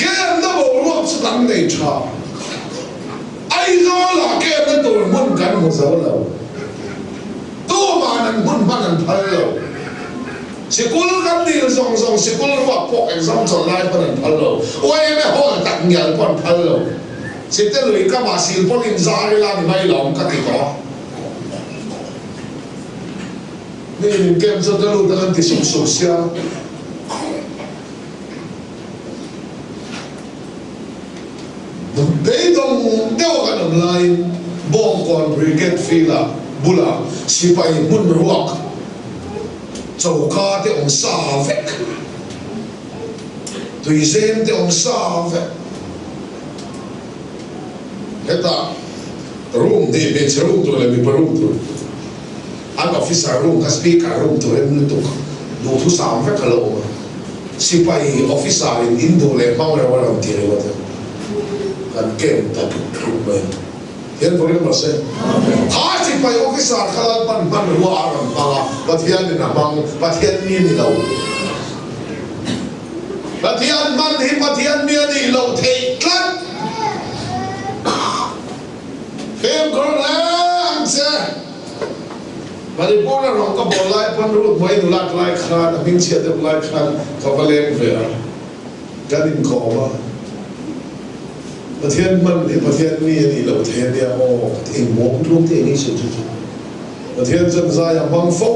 Kem na boruak chu kan nei tha. Aizawlah kem na tur hmun kan hmu zo lo. Tuman an hmun hman an phal lo. Sikul kan dil zawng zawng sikul ruak pawh exam chawlh lai pawn an phal lo. YMA hall tak ngial pawh an phal lo. Site lui kamah sil pawn in zar ila ni mai lo ka ti tawh a. Ni min kem chu ka lut ang an ti suk suk sia. Beidawng deuh kan awm laiin Bawngkawn Brigade Field-ah bulah sipai hmun ruak choka te awm sa vek, tuizem te awm sa vek. Hetah room hnih, hmeichhe room tur leh mipa room tur, an officer room kha speaker room tur em lutuk duhthusam vek a lo awm a. Sipai officer in in duh leh hmang reuh a rawn ti ringawt a, kan kem ta tluk tluk mai a. Hian vawi emaw se, kha sipai officer kha Lalpan hmanrua a rawn hmang a, Pathian in a hmang, Pathian mi ni lo. Pathian hman hi Pathian mi a nih loh theih tlat. Fimkhur hle ang che. Manipur a rawng ka bawl lai pawn Ruth Hmai nulak lai khan a hmingchhiat deuh lai khan ka va leng ve a, kan inkawm a, Pathian hman hi Pathian mi a nih loh thei a nia aw ka ti engmaw tlum te eng sawi chu chu Pathian chuan zai a hmang fo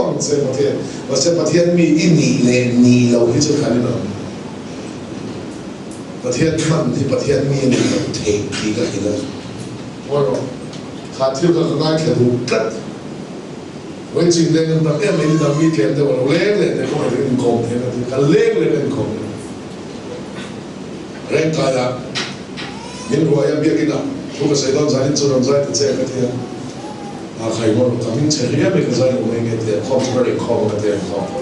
ang che Pathian mahse Pathian mi i nih leh nih loh hi chu kan inang Pathian hman hi Pathian mi a nih loh theih tih ka hrilh a ngawi rawh. Kha thil kha ka ngaithla duh tlat. Vawiching leng an tam em mai ni dang mi tlem deuh a lo leng leh te pawh hi inkawm thei ka ti. Ka leng leh ka inkawm leh. Rengkaia min ruai a biakin ah thu ka sawi dawn zan in chu rawn zai ta che ka ti a. A khai maw ka hming chhe riau mai ka zai lo mai nge ti a khawm chu ka rinkhawm a ka ti a inkhawm fo.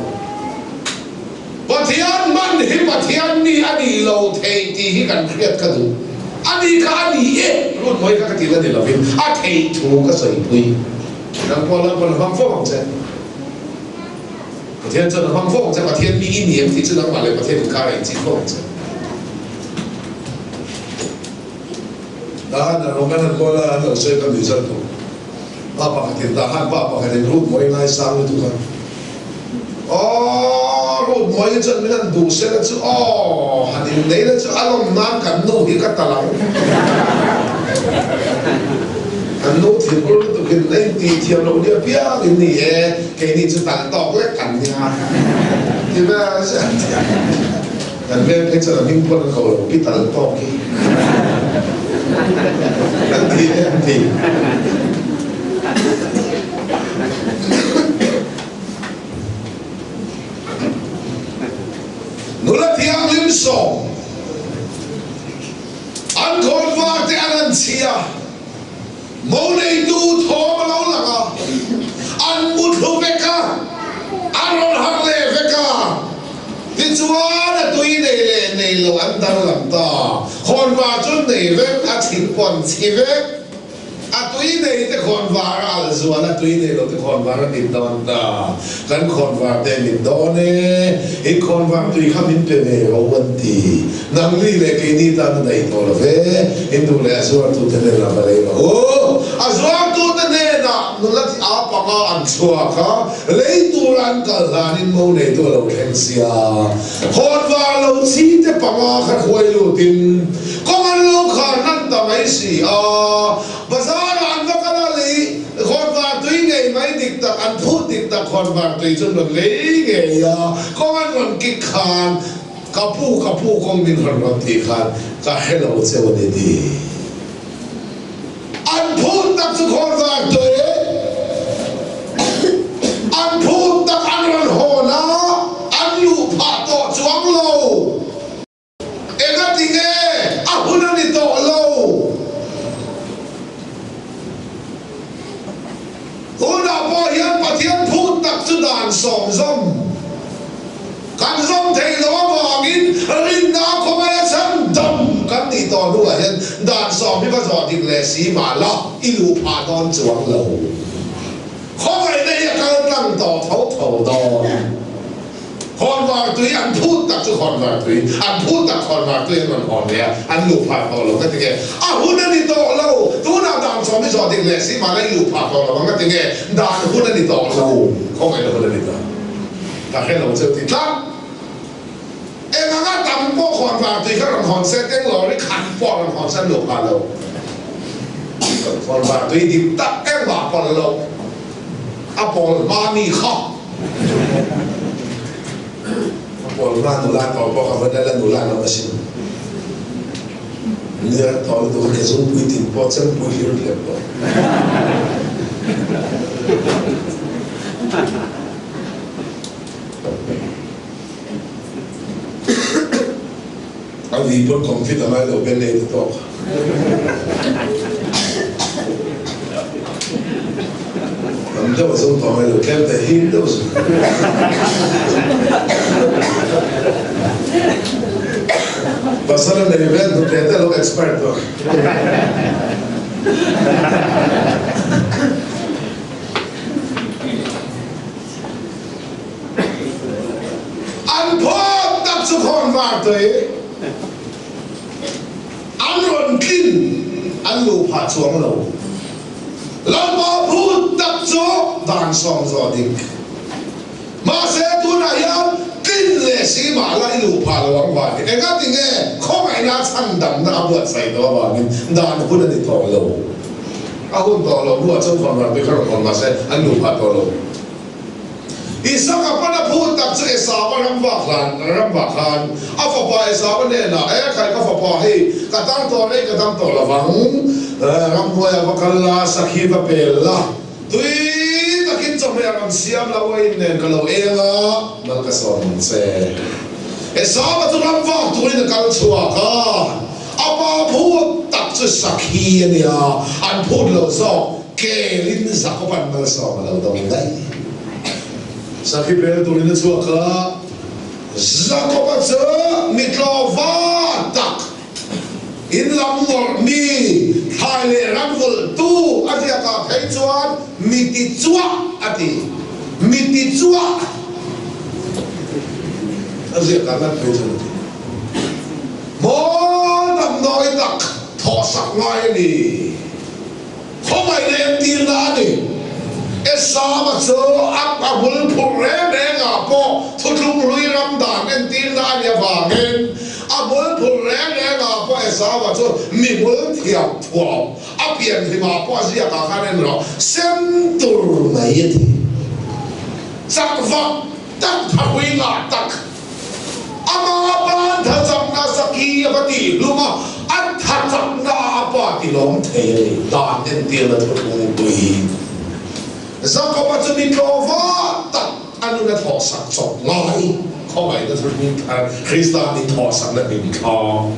Pathian hman hi Pathian mi a nih lo thei tih hi kan hriat ka duh. A ni kha a ni e, rut mawi kha ka ti la ni lovin a theih thu ka sawipui. Nang pawh Lalpan a hmang fo ang che. Pathian chuan a hmang fo ang che, Pathian mi i ni em tih chu nangmah leh Pathian inkar a inchih fo ang che. Dahan a rawng an han kawl a, an lo sawi ka nuih zat duh. Pa pakhatin Dahan pa pakhatin rut mawi ngaisang lutuk a. Aw, Ruth Mawi chuan min han duh sela chu aw, han innei la chu a lawm nan kan nu hi ka tal ang. Kan nu thil ur lutuk in a intih thiam loh nia piang in ni e, keini chu tal tawk lek kan nia. Ti vel zel thiam. Kan veng phei chuan a hming pawh an ko lo, Pi Tal Tawk hi an ti e an ti. Nula thianghlim sawm an khawnvar te an han chhia. Mo neitu thawm a lo lang a, an muthlu vek a, an rawn harh leh vek a. Tichuan a tui nei leh nei lo an danglam ta. Khawnvar chu nei vek, a chhit pawh an chhi vek. A tui nei te khawnvar a al zual a, tui nei lo te khawnvar a mit dawn ta. Kan khawnvar te mit dawn e, i khawnvar tui kha min pe ve ro an ti. Nang li leh keini tan a daih tawh lo ve, in duh leh a zuartute hnenah va lei rawh u. A zuartute hnenah nula thi a panga an chhuak a, lei tura an kal hlanin mo neitu a lo thleng sia. Hawnvar lo chhi te panga kha hruai lutin kawng an lo khar hnan ta mai si a. Bazar-ah an va kal a, lei khawnvar tui ngei mai dik tak, an phut dik tak khawnvar tui chu an rawn lei ngei a, kawng an rawn kik khan, Ka pu, ka pu kawng min rawn rawn tih khan ka hre lo cheu a ni ti. An phut tak chu khawn var tawh e. An phut tak an rawn hawn a, an luh phah tawh chuang lo. Engati nge a hun a ni tawh lo. Tunah pawh hian Pathian phut tak chu dan sawm zawm. Kan zawm thei lo avangin rinna khawngaih a chhan dam kan nih tawh hnuah hian dan sawm hi va zawh dik leh si mah la i luh phah dawn chuang lo. Khawngaihna hi a kal tlang tawh tho tho dawn. Khawnvar tui an phut tak chu khawnvar tui an phut tak khawnvar tui an rawn hawn leh a, an luh phah tawh lo ka ti nge? A hun a ni tawh lo. Tunah dan sawm hi zawh dik leh si mah la i luh phah tawh lo ang ka ti nge? Dan hun a ni tawh lo. Khawngaihna hun a ni tawh. Ka hre lo cheu ti tlat. Eng anga tam pawh khawn var tui kha rawn hawn se teng lawri khat pawh rawn hawn se an luh phah lo. Khawn var tui dik tak engmah pawlh lo a pawl hma mi kha. A pawl hma nula tawh pawh kha vawn la nula lo asin. Nia tawh lutuk a ke zungpui tin pawh chempui hlir hlep tawh. A vi pawn confit a ngai lo ben ei ta tawk. Tam deuh a zawng tawh ngai lo tlem te him deuh zu. Pasal a nei vel hnute te lo expert tawh. An phawt tak chu khawnvar tui an rawn tlin an luh phah chuang lo. Lalpa phut tak chu dan sawm zawh dik. Mahse tunah hian tlin leh si mah la i luh phah lo ang vangin engati nge khawngaihna chhandamna a buatsaih tawh avangin dan hun a ni tawh lo. A hun tawh lo hnuah chuan khawnvar tui kha rawn hawn mahse an luh phah tawh lo. Isaka pawn a phut tak chu Esau-a ram vak hlan ram vak khan a fapa Esau-a hnenah, E khai ka fapa hei ka tar tawh rei ka dam tawh lo vang, ramhnuaiah va kal la, sakhi va pel la, tui takin chawhmeh a rawn siam lo a in nen ka lo eng a, mal ka sawm ang che. Esau-a chu ram vak turin a kal chhuak a. A pa phut tak chu sakhi a nia, an phut lo zawk kelin Jakoban malsawm a lo dawng daih. Sakhi bel turin a chhuak a, Jakoba chu mitlaw va tak, in lam ngawrh mi, thlai leh ram vulh tu a ziakah phei chuan mi ti chuah a ti, mi ti chuah a ziakah ngat phei chuan a ti. Maw damdawi tak thawhsak ngai a ni. Khawngaihna entirna a ni. Esau-a chu a a bul phurh reng rengah pawh thutlung hlui ram dan entirna a nih avangin a bul phurh reng rengah pawh Esau-a chu mi bul thiam thuam a pian hlimah pawh a ziakah khan en rawh sem tur mai a ti. Chak vak tak thahui ngah tak. Amah ban Sakhi a va tih hlum a, a tha chakna ah a pa ti lawm thei a ni. Dan entirna thuthlung pui Jakoba chu mi tlawva tak a nun a thawhsak chawp ngai khawngaihna thuthlung thar Krista min thawhsakna hlim thla.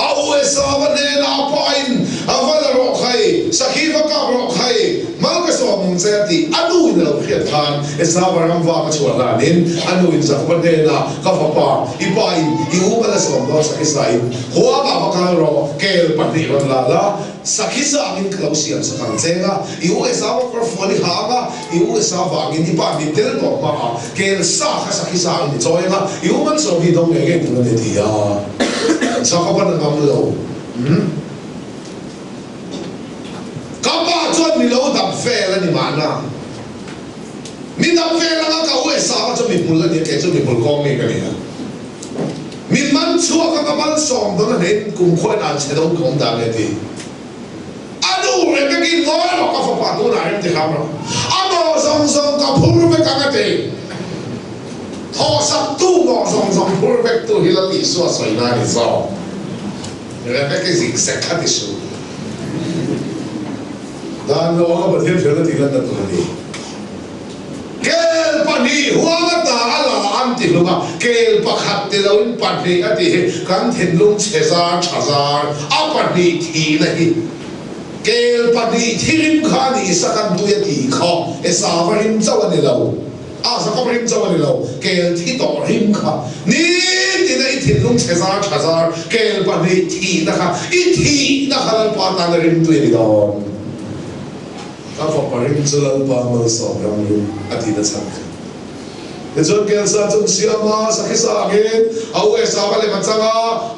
A USA va hnenah a pain a va la rawh khai, sakhi va kap rawh khai, mal ka sawm ang che a tih a nu in a lo hriat khan Esauva ram vak a chhuah hlanin a nu in Jakoba hnenah, Ka fapa, i pa in i u mal a sawm dawn sakhi sa in huangah va kal rawh, kel pahnih rawn la la, sakhi sa angin ka lo siam sak ang che nga, i u Esauva kawr fuan i ha ang a, i u Esau vangin i pa mit tel tawh hmaah kel sa kha sakhi sa angin i chawi ang a, i u malsawm hi i dawng ngei ngei tur a ni ti a. Jakob an a ngam lo. Umm. Ka pa chuan mi lo dap vel a ni mahna. Mi dap vel anga ka u Esau-a chu mi hmul a ni a, kei chu mi hmul kawng mi ka ni a. Mi man chhuak anga malsawm dawn a hnein kumkhuain an chhe dawn ka awm dan e ti. A nu Rebeki ngawi rawh ka fapa tunah rem ti hram rawh. A mawh zawng zawng ka phur vek ang a ti. Thawhsaktu mawh zawng zawng phur vektu hi Lal Isua sawi na a ni zawk. Rebeki zik sek kha ti suh. Dan lo anga Pathian hriatna tih lanna tur a ni. Kel pahnih huang ata a la an ti hlum a, kel pakhat ti loin pahnih a tih hi kan thinlung chhe zar tha zar a pahnih thihna hi kel pahnih thirim kha a ni Isaac an tui a tih kha Esau a rim chauh a ni lo a Jacob rim chauh a ni lo kel thi tawh rim kha nitin a i thinlung chhe zar tha zar kel pahnih thihna kha i thihna kha Lalpa tan a rim tui a ni dawn. Ka fapa rim chu Lalpa malsawm ram rim a ti na chhan kha. Tichuan Kelsa chu an siam a, sakhi sa angin a u Esau a lem a chang a,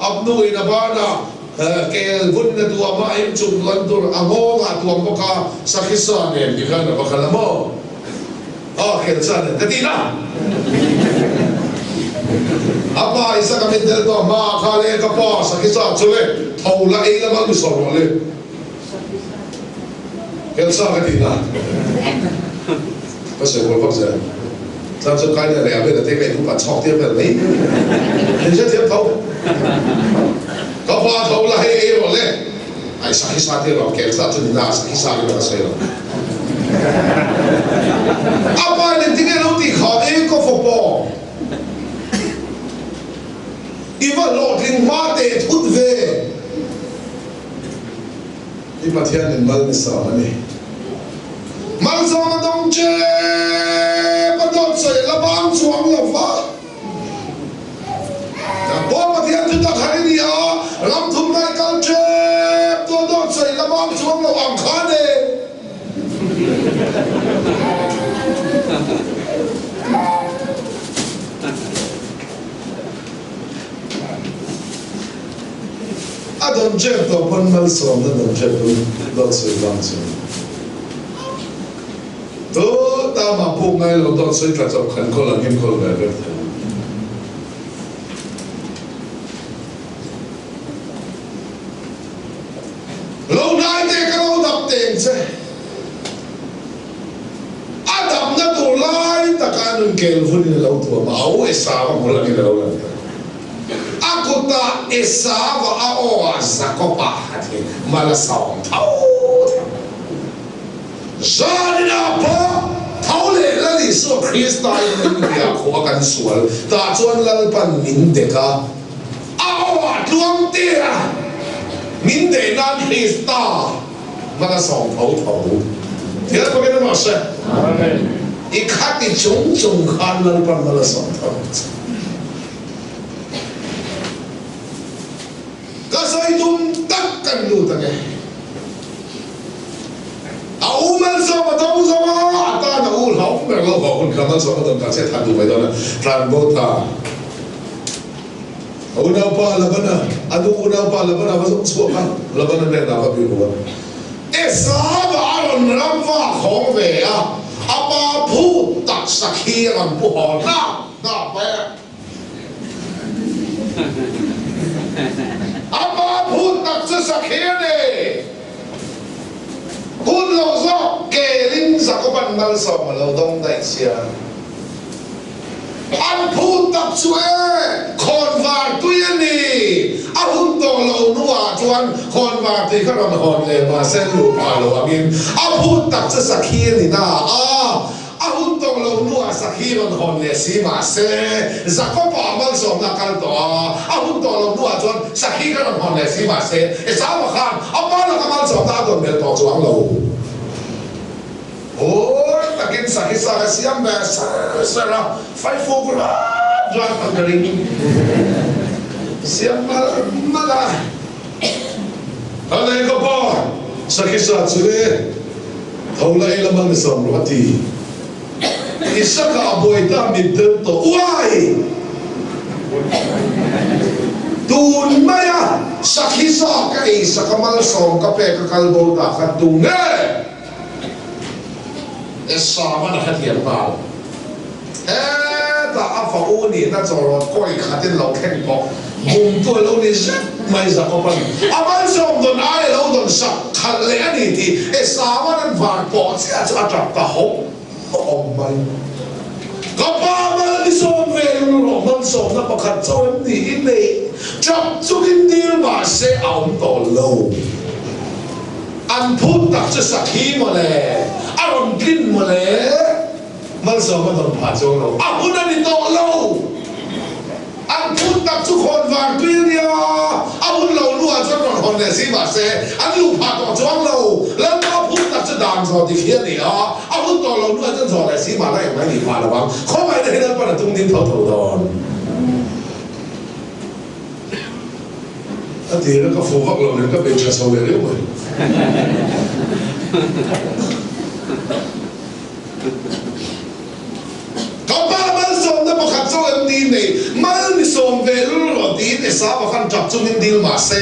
Abnu in a ban a, kel vun in a tuam a, a in chung duan tur a nghawng ah a tuam bawk a, sakhi sa nen ti khan a va kal a maw? Aw, Kelsa nen ka ti na. A pa Isaka min tel tawh hma ah kha le ka pa sakhi sa chu le tho la ei la mal mi sawm rawh le. Kelsa ka ti na. Ka sawi kual vak zel. Chuan chu kai leh leh a vel a te ka inhup a chhawk tir vel mai. Min hrethiam tho. Ka pa tho la hei ei rawh le. Ai sakhi sa tir rawh kelsa chu ni na sakhi sa rin a ka sawi lo. A pa in engtin nge lo tih kha e ka fapa. I va hlawhtling hma teh thut ve. I Pathian in mal ni sawm a ni. Malsawm a dawng tep a dawt sawi la bang chuang lo va. Nang pawh Pathian chu tak har i ni a, ram thum ngai kal tep tu a dawt sawi la bang chuang lo ang khan e. A dawn ṭep tawh pawn malsawmna dawn ṭep pawn dawt sawi vang chuan tu ta mah puk ngai lo dawt sawi tla chawp khan kawl angin kawl ve vek thei. Lo hnai te ka lo dap teng che. A damna tur lai taka nun kel vunin a lo tuam a, a u Esau a hmul angin a lo lang ta. A kutah Esau a aw ah Jakob-a a thi mal a sawm tho tho. Zaninah pawh tho leh Lal Isua Krista in min hria khua kan sual tah chuan Lalpan min dek a, a aw ah tluang tir a, min deh nan Krista mal a sawm tho tho. Thil pakin a rawh se. I khati chung chung khan Lalpan mal a sawm tho. Ka sawi tum tak kan lut ang e. A u Malsawm a dawng zo a, a tan a u hlauh ber lo vang hun kha Malsawm a dawn ta che than duh mai dawn a, tlan bo ta. A unaupa Labana, a nu unaupa Labana va zawng chhuak a, Labana hnenah va biru a. Esau a rawn ram va khawng ve a, a pa phut tak sakhi a rawn pu haw hnap hnap mai a. A pa phut tak chu sakhi a ni. Hun lo zawk kelin Jakoban malsawm a lo dawng daih sia. An phut tak chu e, khawnvar tui a ni. A hun tawh lo hnuah chuan khawnvar tui kha rawn hawn leh mahse an luh phah lo angin a phut tak chu sakhi a ni na a. A hun tawh lo hnuah sakhi rawn hawn leh si mahse Jakob-a malsawmna a kal tawh a. A hun tawh lo hnuah chuan sakhi kha rawn hawn leh si mahse Esau-a khan a pa laka malsawmna a dawn belh tawh chuang lo. Hawi takin sakhi sa ka siam ve sar sar a, faifuk rat rat ang ka ring. Siam mal mal a. A lei ka pa, sakhi sa chu e, tho la ei la mal ni sam rawh a ti. Isaka a buai ta mit del tawh uai! Tun maia sakhi sa ka ei sak a malsawm ka pek a kal bo ta khan tu nge? Esavan a hrethiam nghal. Hetah a fa u nihna chawlawt kawi khatin lo thleng tawh. Bumtu a lo ni zet mai Jakoban a malsawm dawn ai a lo dawn sak khalh leh a ni tih Esavan an van pawh chiah chu a tap ta hawm hawm mai. Ka pa mal ni sawm ve lul rawh malsawmna pakhat chauh em ni i neih tap chungin dil mahse a awm tawh lo. An phut tak chu sakhi mawle, a rawn tlin mawle, malsawm a dawn phah chuang lo, a hun a ni tawh lo. An phut tak chu khawn var tui a nia, a hun lo luah chuan rawn hawn leh si mahse an luh phah tawh chuang lo. Lalpa phut tak chu dan zawh dik hi a ni a, a hun tawh lo luah chuan zawh leh si mahla engmah i nih phah lo ang. Khawngaihna hi Lalpa'n a tung ding tho tho dawn. A tir a ka fuh vak lo nen ka bei tha chho leh riau mai. Ka pa malsawmna pakhat chu em ni nei mal ni sawm ve lul rawh tiin Esau-a khan tap chungin dil mah se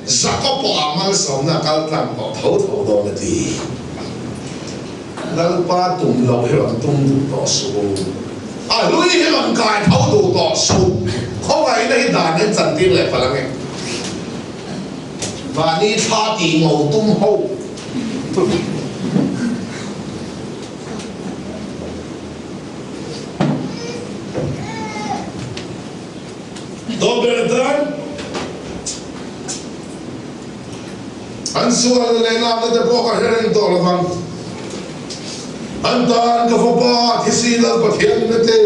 Jakob pawh ah malsawmna a kal tlang tawh tho tho dawn a ti. Lalpa tum loh hi rawn tum duh tawh suh u. A hlui hi rawn kai tho duh tawh suh. Khawngaihna hi dan in chantir leh palh ange. Mahni thla tih ngo tum ho. Dawber tan an sualna leh lakna te pawh ka hre reng tawh lo vang. An tan ka fapa thisi Lal Pathian na te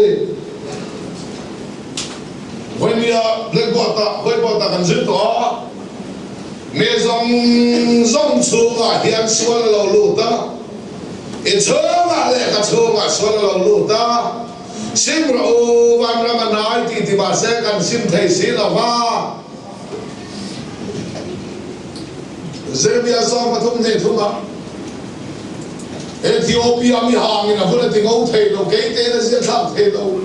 Vawinia Blackboard-ah whiteboard-ah kan zir tawh a, mi zawng zawng chhungah hian sual a lo lut a, i chhungah leh ka chhungah sual a lo lut a. Sim rawh u, vanram a hnai tih ti mahse kan sim thei si lo va. Jeremia 33 hnih thumah, Ethiopia mi hangin a vun a ti ngo thei lo, kei tein a zia thlak thei lo.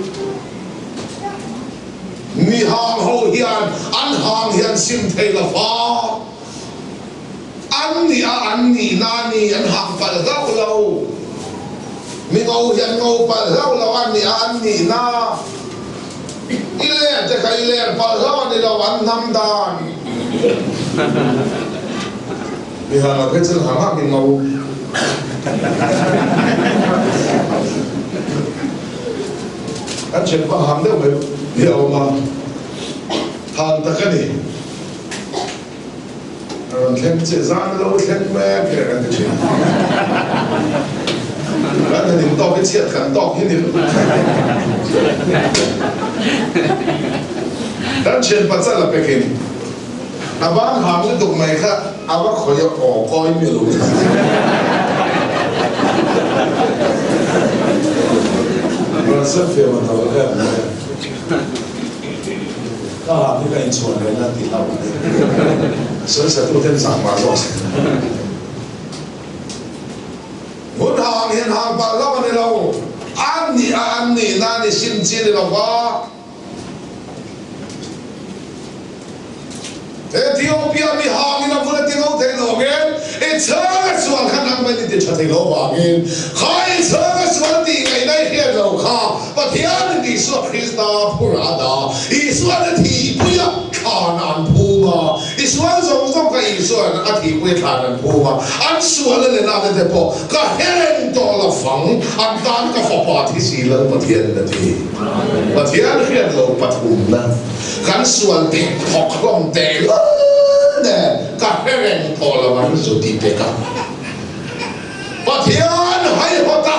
Mi hang ho hian an hang hian sim thei lo va. An nih a an nih na ni an hang palh hlauh lo. Mi ngo hi an ngo palh hlauh lo an nih a an nih na. I ler te kha i ler palh hlauh a ni lo an hnam dan. Mi hang a phei chuan hang hang in ngo. Kan thianpa hang deuh mai hi a awm a, hang tak a ni. A rawn thleng che zan lo thleng mek hle kan ti thin. Kan han in tawk hi chhiat kan tawk hi ni lo. Kan thian pachal a pekin a ban hang lutuk mai kha a va khawih a aw kawi mi lo. Rawn sawi fiam a tawh em. Ka hah hi ka inchhuan ve nan tih hlauh a ni. Sawisatu ten zah mah zawk se. Hun hang hian hang palh hlauh a ni lo. An nih a an nih nan i sim chi a ni lo va. Ethiopia mi hangin a vun a ti ngo thei lo angin i chhung a sual kha nangmah in i ti tha thei lo vangin kha i chhung a sual tih ngaihna i hriat lo kha Pathianin Isua Krista phur a dah. Isuan a thihpui a thlan an phum a, i sual zawng zawng kha Isuan a thihpui a thlan an phum a, an sual a leh lak te pawh ka hre reng tawh lo. lovang, an tan ka fapa thi si Lal Pathian in a ti. Pathian hriat lo pathumna kan sual teh thawk hlawm teh lul nen ka hre reng tawh lo an zu ti pek a. Pathian haihawt a.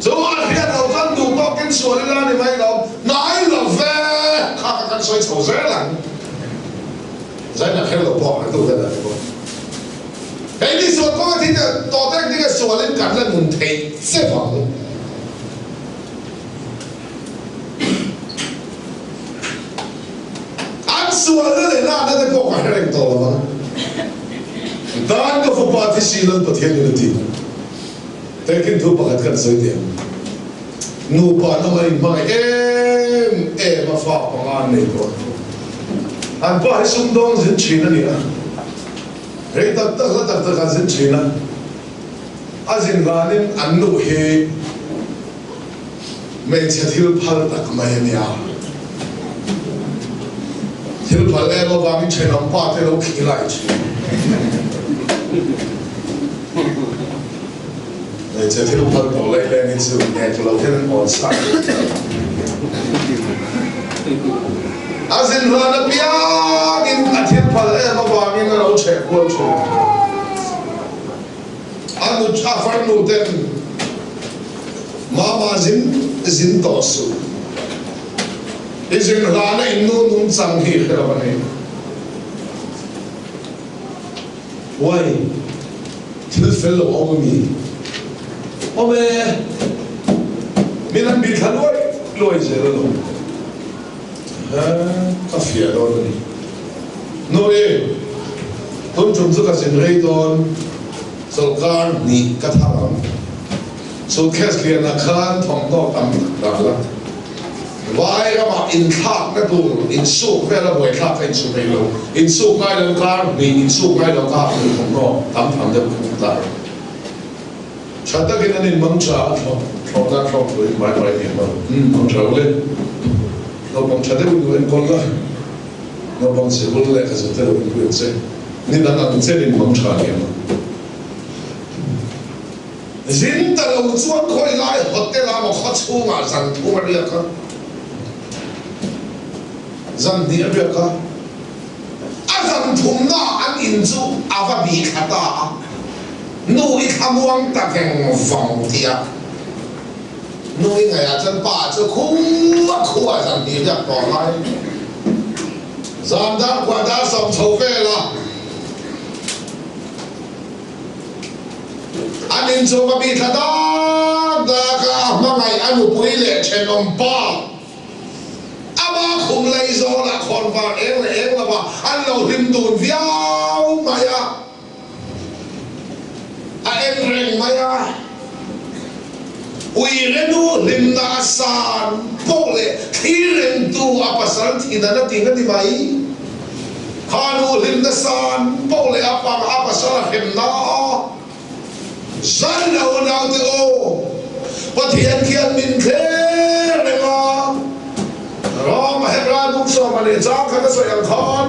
Chu a hriat loh chuan duh tawkin sual ila ni mai lo, hnai lo ve kha ka kan sawi chho zel ang. Zaina kher lo pawh an tu vel a ni bawk. Hei ni sual kawnga thi te tawh tek ding a sualin kan la nun theih che vang. An sualna leh lakna te pawh ka hre reng tawh lo vang. Dan ka fapa thi si Lal Pathian in a ti. Tehkhin thu pakhat kan sawi teh ang. Nupa hnam an inhmangaih em em a, fa panga an nei tawh a. An pa hi sumdawng zin thin a ni a, rei tak tak hla tak tak a zin thin a. A zin hlanin an nu hi hmeichhe thil phal tak mai a nia. Thil phal em avangin thenawm pa te lo khilai thin. Hmeichhe thil phal tawh leh leng hi chu nek lo hian an awn sa thei tlat. A zin hlan apiangin a thil phal em avangin a lo chheh kual thin. A nu a farnu ten Mama zin zin tawh suh. I zin hlana in nu nungchang hi hre lo a ni. Uai, thil fel lo a awm a mi? Awm e, min han bih thla luai luai zel alawm. He, ka fiah dawn a ni. Nu i, tun tum chu ka zin rei dawn, chawlhkar hnih ka thar ang. Suitcase lianah khan thawmhnaw tam tak dah la. Vai ramah inthlakna tur insuk vel a buaithlak a insu thei lo. Insuk ngai lo kar hnih insuk ngai lo kar hnih thawmhnaw tam tham deuh khum ta. Tha takin an inmang tha a, thlawhna thlawk turin mai mai ni lo. Umm mang tha ule. Naupang tha deuhin lo enkawl la. Naupang sikul lehkha zir te lo inpui ang che. Ni dang ang chen inmang tha ni ang. Zin ta lo chuan khawi lai hotel ah maw khaw chhungah zan thum a riak a, zan hnih a riak a, a zan thumna ah an in chu a va bih thla ta a, nu i thlamuang ta veng vang tih a, nu i ngaih ah chuan pa chu khua khua zan hnih riak tawh lai, zan dar kua dar sawm chho vel a. An inchawm a bih thla dak dak a, a hmangaih a nupui leh thenawm pa ama khum lei zawlah khawnvar eng leh eng lova an lo hlim dun viau mai a, a en reng mai a. Uirenu hlimna a san poh leh thlir rengtu a pasal thin an a ti nga ni mai. Kha nu hlimna san poh leh a pang a pasal a hremna a zan lo naute aw Pathian khian min thler reng a. Rama Hebrai buk sawm a nih chang kha ka sawi ang khan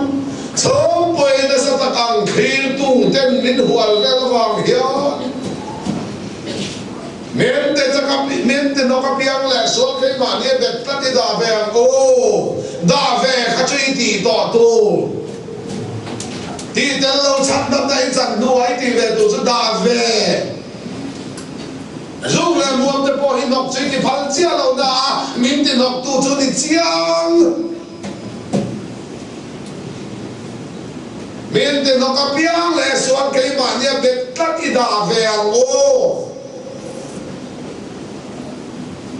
chhungpui nasa tak ang thlirtu ten min hual vel avang hian Mente chak a mente nawk a piang leh sual keimahni a bet tlat i dah ve ang u. Dah ve kha chu i tih tawh tur. Tih tel lo chhan dam na i chan hnuah i tih ve tur chu dah ve. Zuk leh muam te pawh hi hnawk chu i ti phal chiah lo na a, min ti hnawk tu chu ni chiang. Min ti hnawk apiang leh sual keimahnia bet tlat i dah ve ang u.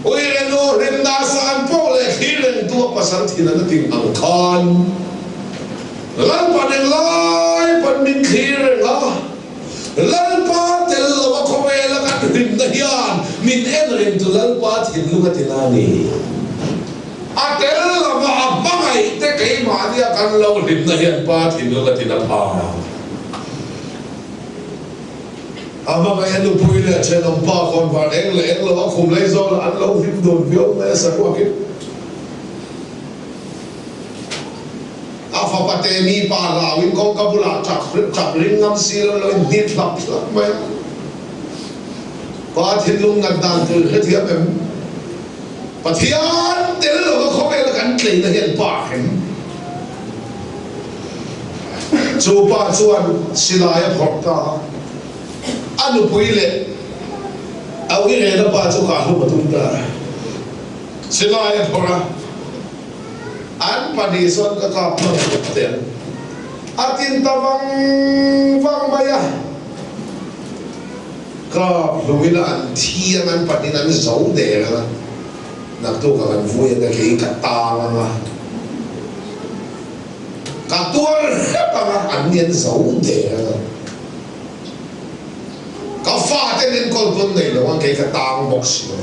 Uirenu hlimna san pawh leh thlir rengtu a pasal thin an a ting ang khan Lalpa ning lai pawn min thlir reng a, Lalpa tel lo a khawvela kan hlimna hian min en rengtu Lalpa thinlung a ti la ni. A tel lova a hmangaih te keimahnia kan lo hlimna hian Pa thinlung a ti na pha. A hmangaih a nupui leh thenawm pa khawnvar eng leh eng lo a khum lei zawlah an lo hlim dun viau mai a saruakin. A fapa. Fate mi pa hlauin kawngka bulah tap tap ring ngam si lo loin hnit hlap hlap mai a. Pa thinlung ngat dan tur hrethiam em? Pathian tel lova khawvela kan tleina hian pa hrem. Chu pa chuan silai a phawrh ta a, a nupui leh a uirena pa chu kah hlum a tum ta a. Silai a phawrh a, an pahnih chuan ka kap hman hlawk tel. A tin ta vang vang mai a. Kap hlum ila an thi ang, an pahnihin an zo der ang a, naktuk ah kan vui ang a, kei ka tang ang a, ka tuar hrep ang a, an ni an zo der ang a. Ka fate min kawl pawn nei lo ang, kei ka tang bawk si lo.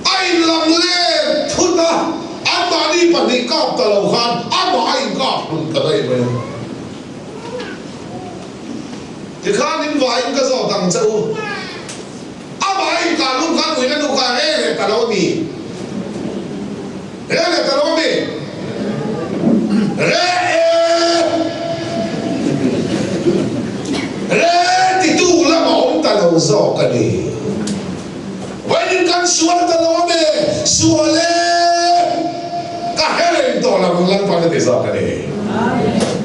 A inlam let thut a, anmahni pahnih kap ta lo khan amah a inkap hlum ta daih mai a. Tikhan in vaiin ka zawt ang che u, amah a inkah lum khan uina nu kha reh leh ta lo a mi? Reh leh ta lo a mi? Reh e! Reh titu lam a awm ta lo zawk a ni. Vawiin kan sual ta lo a mi? Sual e! Ka hre reng tawh lo ang Lalpan a ti zawk a ni.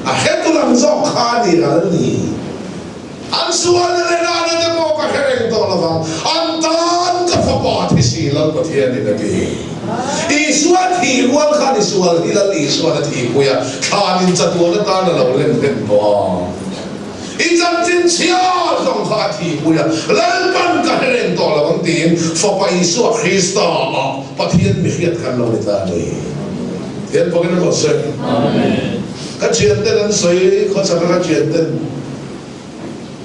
A hretu lam zawk kha a ni ral ni. An sual leh rana te pawh ka hre reng tawh lo vang, an tan ka fapa thi si Lal Pathianin a ti. Isua thih rual khan i sual hi Lal Isuan a thihpui a, thlan in chatuan atan a lo lem hlen tawh a. I chanchin chhia zawng kha a thihpui a, Lalpan ka hre reng tawh lo ang tiin Fapa Isua Krista ah Pathian mihriat kan lo ni ta a ni. Thian pakin a rawn sawi. Ka thianten an sawi, khawchhaka ka thianten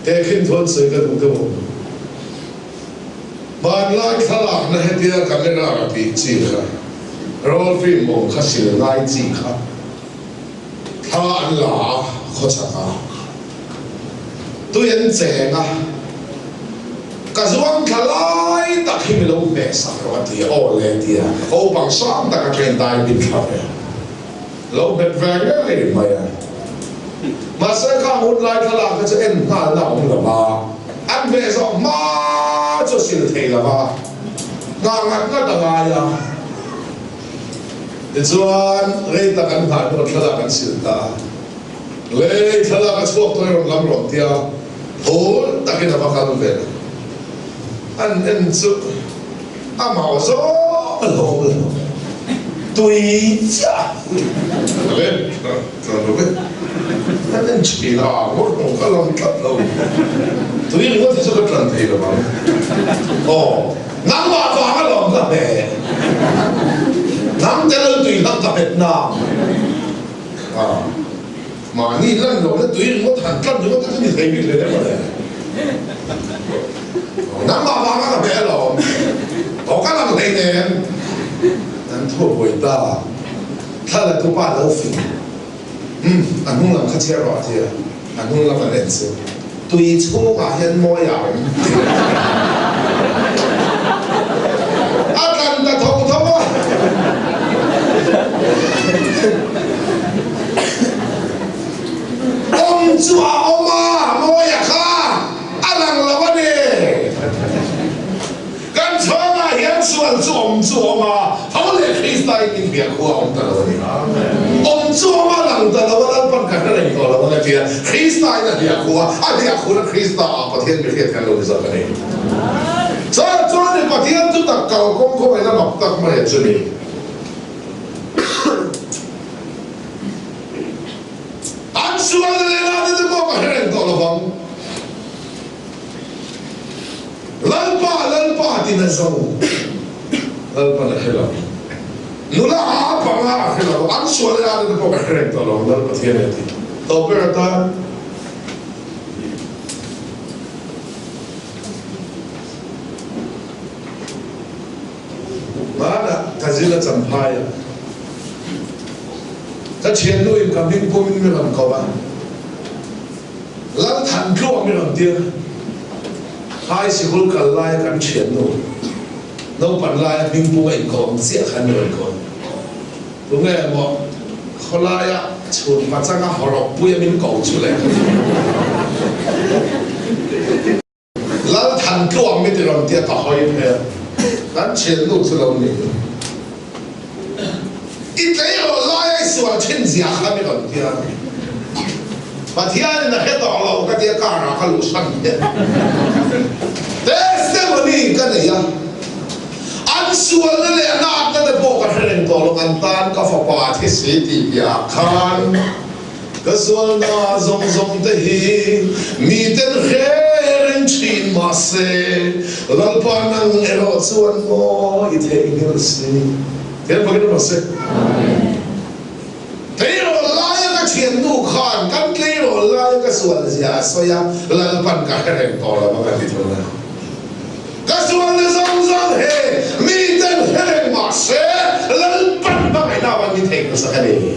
tehkhin thu an sawi ka duh deuh ang. Hmanlai thlalakna hetia camera a tih chi kha, roll film awm kha sil ngai chi kha thla an la a, khawchhaka tui an cheng a, ka zuang thla lai tak hi mi lo hmeh sak rawh a ti a, aw le tia naupang sang taka train dai bin thla ve. Lo nghet ve ngei mai a. Mahse khang hun lai thlalak kha chu en nghalna a awm lo va, an hmeh zawh hma chu a sil thei lo va, nghah ngat ngat a ngai a. Tichuan rei tak an nghah hnuah thlalak an sil ta a. Lei thlalak a chhuak tawh i rawn lam rawn tia phul takin a va kal ve. An en chu. A mau zawk a lawm lo. Tui chiah le tlan lo e. Kan en thin a, ngawr pawh ka lang tlat lo. Tui ringawt hi chu ka tlan thei lo ang. Aw, nangmah vang a lawm ka hmeh. Nang tel tui hlang ka hmet na. Ah, mahni lan lo na tui ringawt han tlan ringawt te chu ni thei bik hle emaw le. Nangmah vanga ka hmeh alawm. Aw ka lang hlei nen an thu a buai ta. Thla la tu pa lo fing. Umm a hnung lam kha chhiar rawh a ti a, a hnung lam an en chu tui chhungah hian mawi a awm ti a tlan ta tho tho a. Awm chu a awm a, mawi a kha. A lang lo a ni. Kan chhawngah hian sual chu awm chu awm a, tho leh Krista in min biak khu a awm ta lo a ni. Awm chu awm a, lang ta lo a, Lalpan ka hre reng tawh lo ang a tia, Krista in a hliah khu a, a hliah khuna Krista ah Pathian mihriat kan lo ni zawk a ni. Chuan chuan ni Pathian chu tak kalkawng khawngaihna mak tak mai a chu ni. An sual leh late te pawh ka hre reng tawh lovang. Lalpa, Lalpa tiin a zo. Lalpan a hre lo. Nula a panga a hre lo. An sual leh late te pawh ka hre reng tawh lovang Lal Pathian a ti. Tawp ber atan. Hmanah ka zil a champhai a, ka thiannu in ka hming pum in mi rawn ko a, Lalthan tluak mi rawn tir. High sikul kal laia kan thiannu naupan laia hming pum a inkawm chiah khan mi rawn ko. Tunge maw khawlaia. Chhun pachanga hawrawp puia min ko chu le. Lal than tluang mi ti rawn tia ka hawi phel kan thiannu chu lo ni. I tleirawl lai a i sual thin zia kha mi rawn tia. Pathian in a hre tawh lo ka tia car ah ka luh hran hian testimony ka nei a. An sualna leh an atna te pawh ka hre reng tawh lo an tan ka fapa thi si tih piahah khan. Ka sualna zawng zawng te hi miten hre reng thin mahse, Lalpa nang erawh chuan maw i theihnghilh si. Thian pakin a mahse. Tleirawl laia ka thiannu khan kan tleirawl laia ka sual zia a sawi a, Lalpan ka hre reng tawh lo a ka ti thung a. Ka sualna zawng zawng he miten hre reng mahse Lalpan hmangaihna a ni thei hmasa ka ni.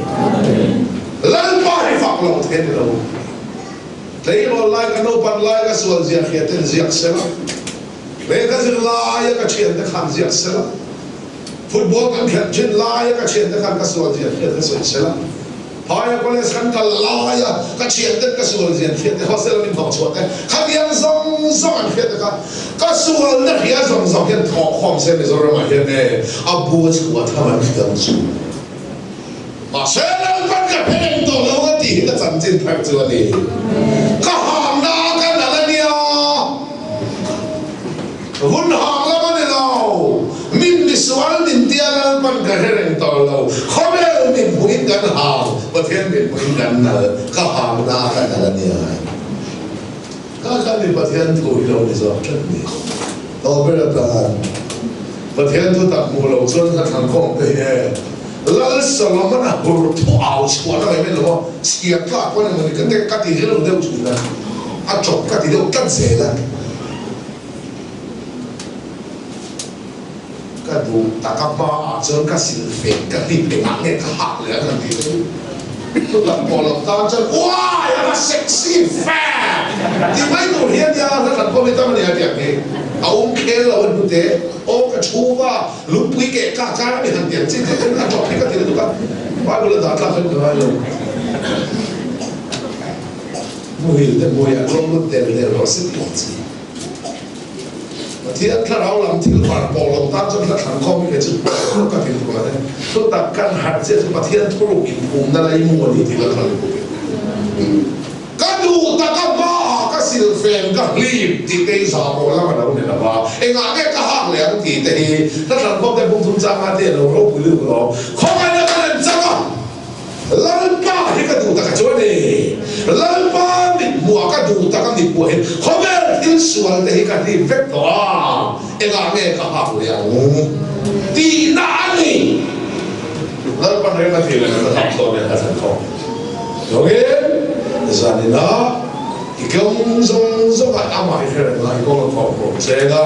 Lalpa hi fak lo thei ni lo. Tleirawl lai ka naupan lai ka sual zia hria ten ziak sela, lehkha zir laia ka thiante khan ziak sela, football kan khelh thin laia ka thiante khan ka sual zia hria te sawi sela, Phaia College kan kal lai a, ka thianten ka sual zian hriat te, hostel a min hnawh chhuah te, khatiang zawng zawng an hriat te kha ka sualna hria zawng zawng hian thawhkhawm se Mizoramah hian e a bu a chhuah tham an hriam chu. Mahse Lalpan ka hre reng tawh lo a tih hi ka chanchin thar chu a ni. Ka hamna ka nal a nia. Hun hang lam a ni lo. Min misual min tia Lalpan ka hre reng tawh lo. Khawvel min hmuhin kan hang, Pathian min hmuhin kan nal. Ka hang na ka nal a nia. Ka kha mi Pathian thu hi lo ni zawk tlat ni. Tawh ber atan Pathian thu tak hmuh loh chuan ka thlan khawm te hi e. Lal Solomon a hur thu au chhuah na mai mai lo a, chhiar tlak pawh a ni maw ni ka te ka ti rilru deuh thin a, a chawp ka ti deuh tlat zel a. Ka duh tak a hma ah chuan ka sil fek ka hlip engah nge ka hak leh ang an ti chu chutah pawh lo tan chuan uai a va sexy fat ti mai tur hi a nia hla hlat pawh hi tam a nia tiang hi a um khel lo a hnute aw ka thu va lungpui keh ka kar a mi han tiang chi te chuan a tawp hi ka ti lutuk a Bible a dah tlak hian ka ngai lo muhil te hmuiah chuan lut del del rawh se tih ang chi. Pathian thlarau lam thil var pawh lo tan chuan hla thlan khawm hi kei chu ka ti tuk lo e. Thutak kan harh chiah chu Pathian thuruk inphumna laimu a ni tih ka thlan tuk e. Ka duh tak a hmaah ka silfen ka hlip tih te hi zah pawh lam a lo ni lo va, engah nge ka hak leh ang tih te hi hla thlan khawm te bung thum changa te a lo ropui lutuk lo. Khawngaihna ka rem chang a. Lalpa hi ka duh tak a chu a ni. Lalpa mithmuah ka duh tak a mithmuah hi khawvel thil sual te hi ka hlip vek tawh a, engah nge ka hak leh ang tihna a ni. Lalpan reng a thil ka hak tawh leh ka thlen tawh. Chungin zaninah i kawng zawng zawngah amah i hre reng a, i kawng a khawm khawm cheng a.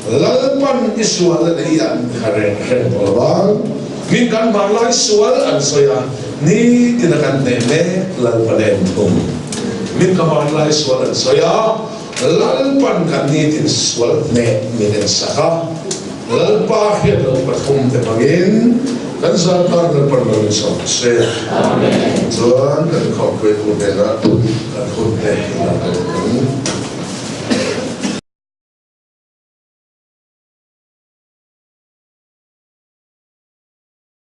Lalpan i sual a nei an kha reng reng tawh lo ang. Min kan hmanlai sual an sawi a, nitin a kan hneh mek Lalpan a en thung. Min ka hmanlai sual an sawi a, Lalpan kan nitin sual hneh min en sak a. Lalpa hriat loh pathum te hmangin kan zarkar Lalpan lo in sawm se. Chuan kan khawmpui hnenah kan hun te i lo kal ang.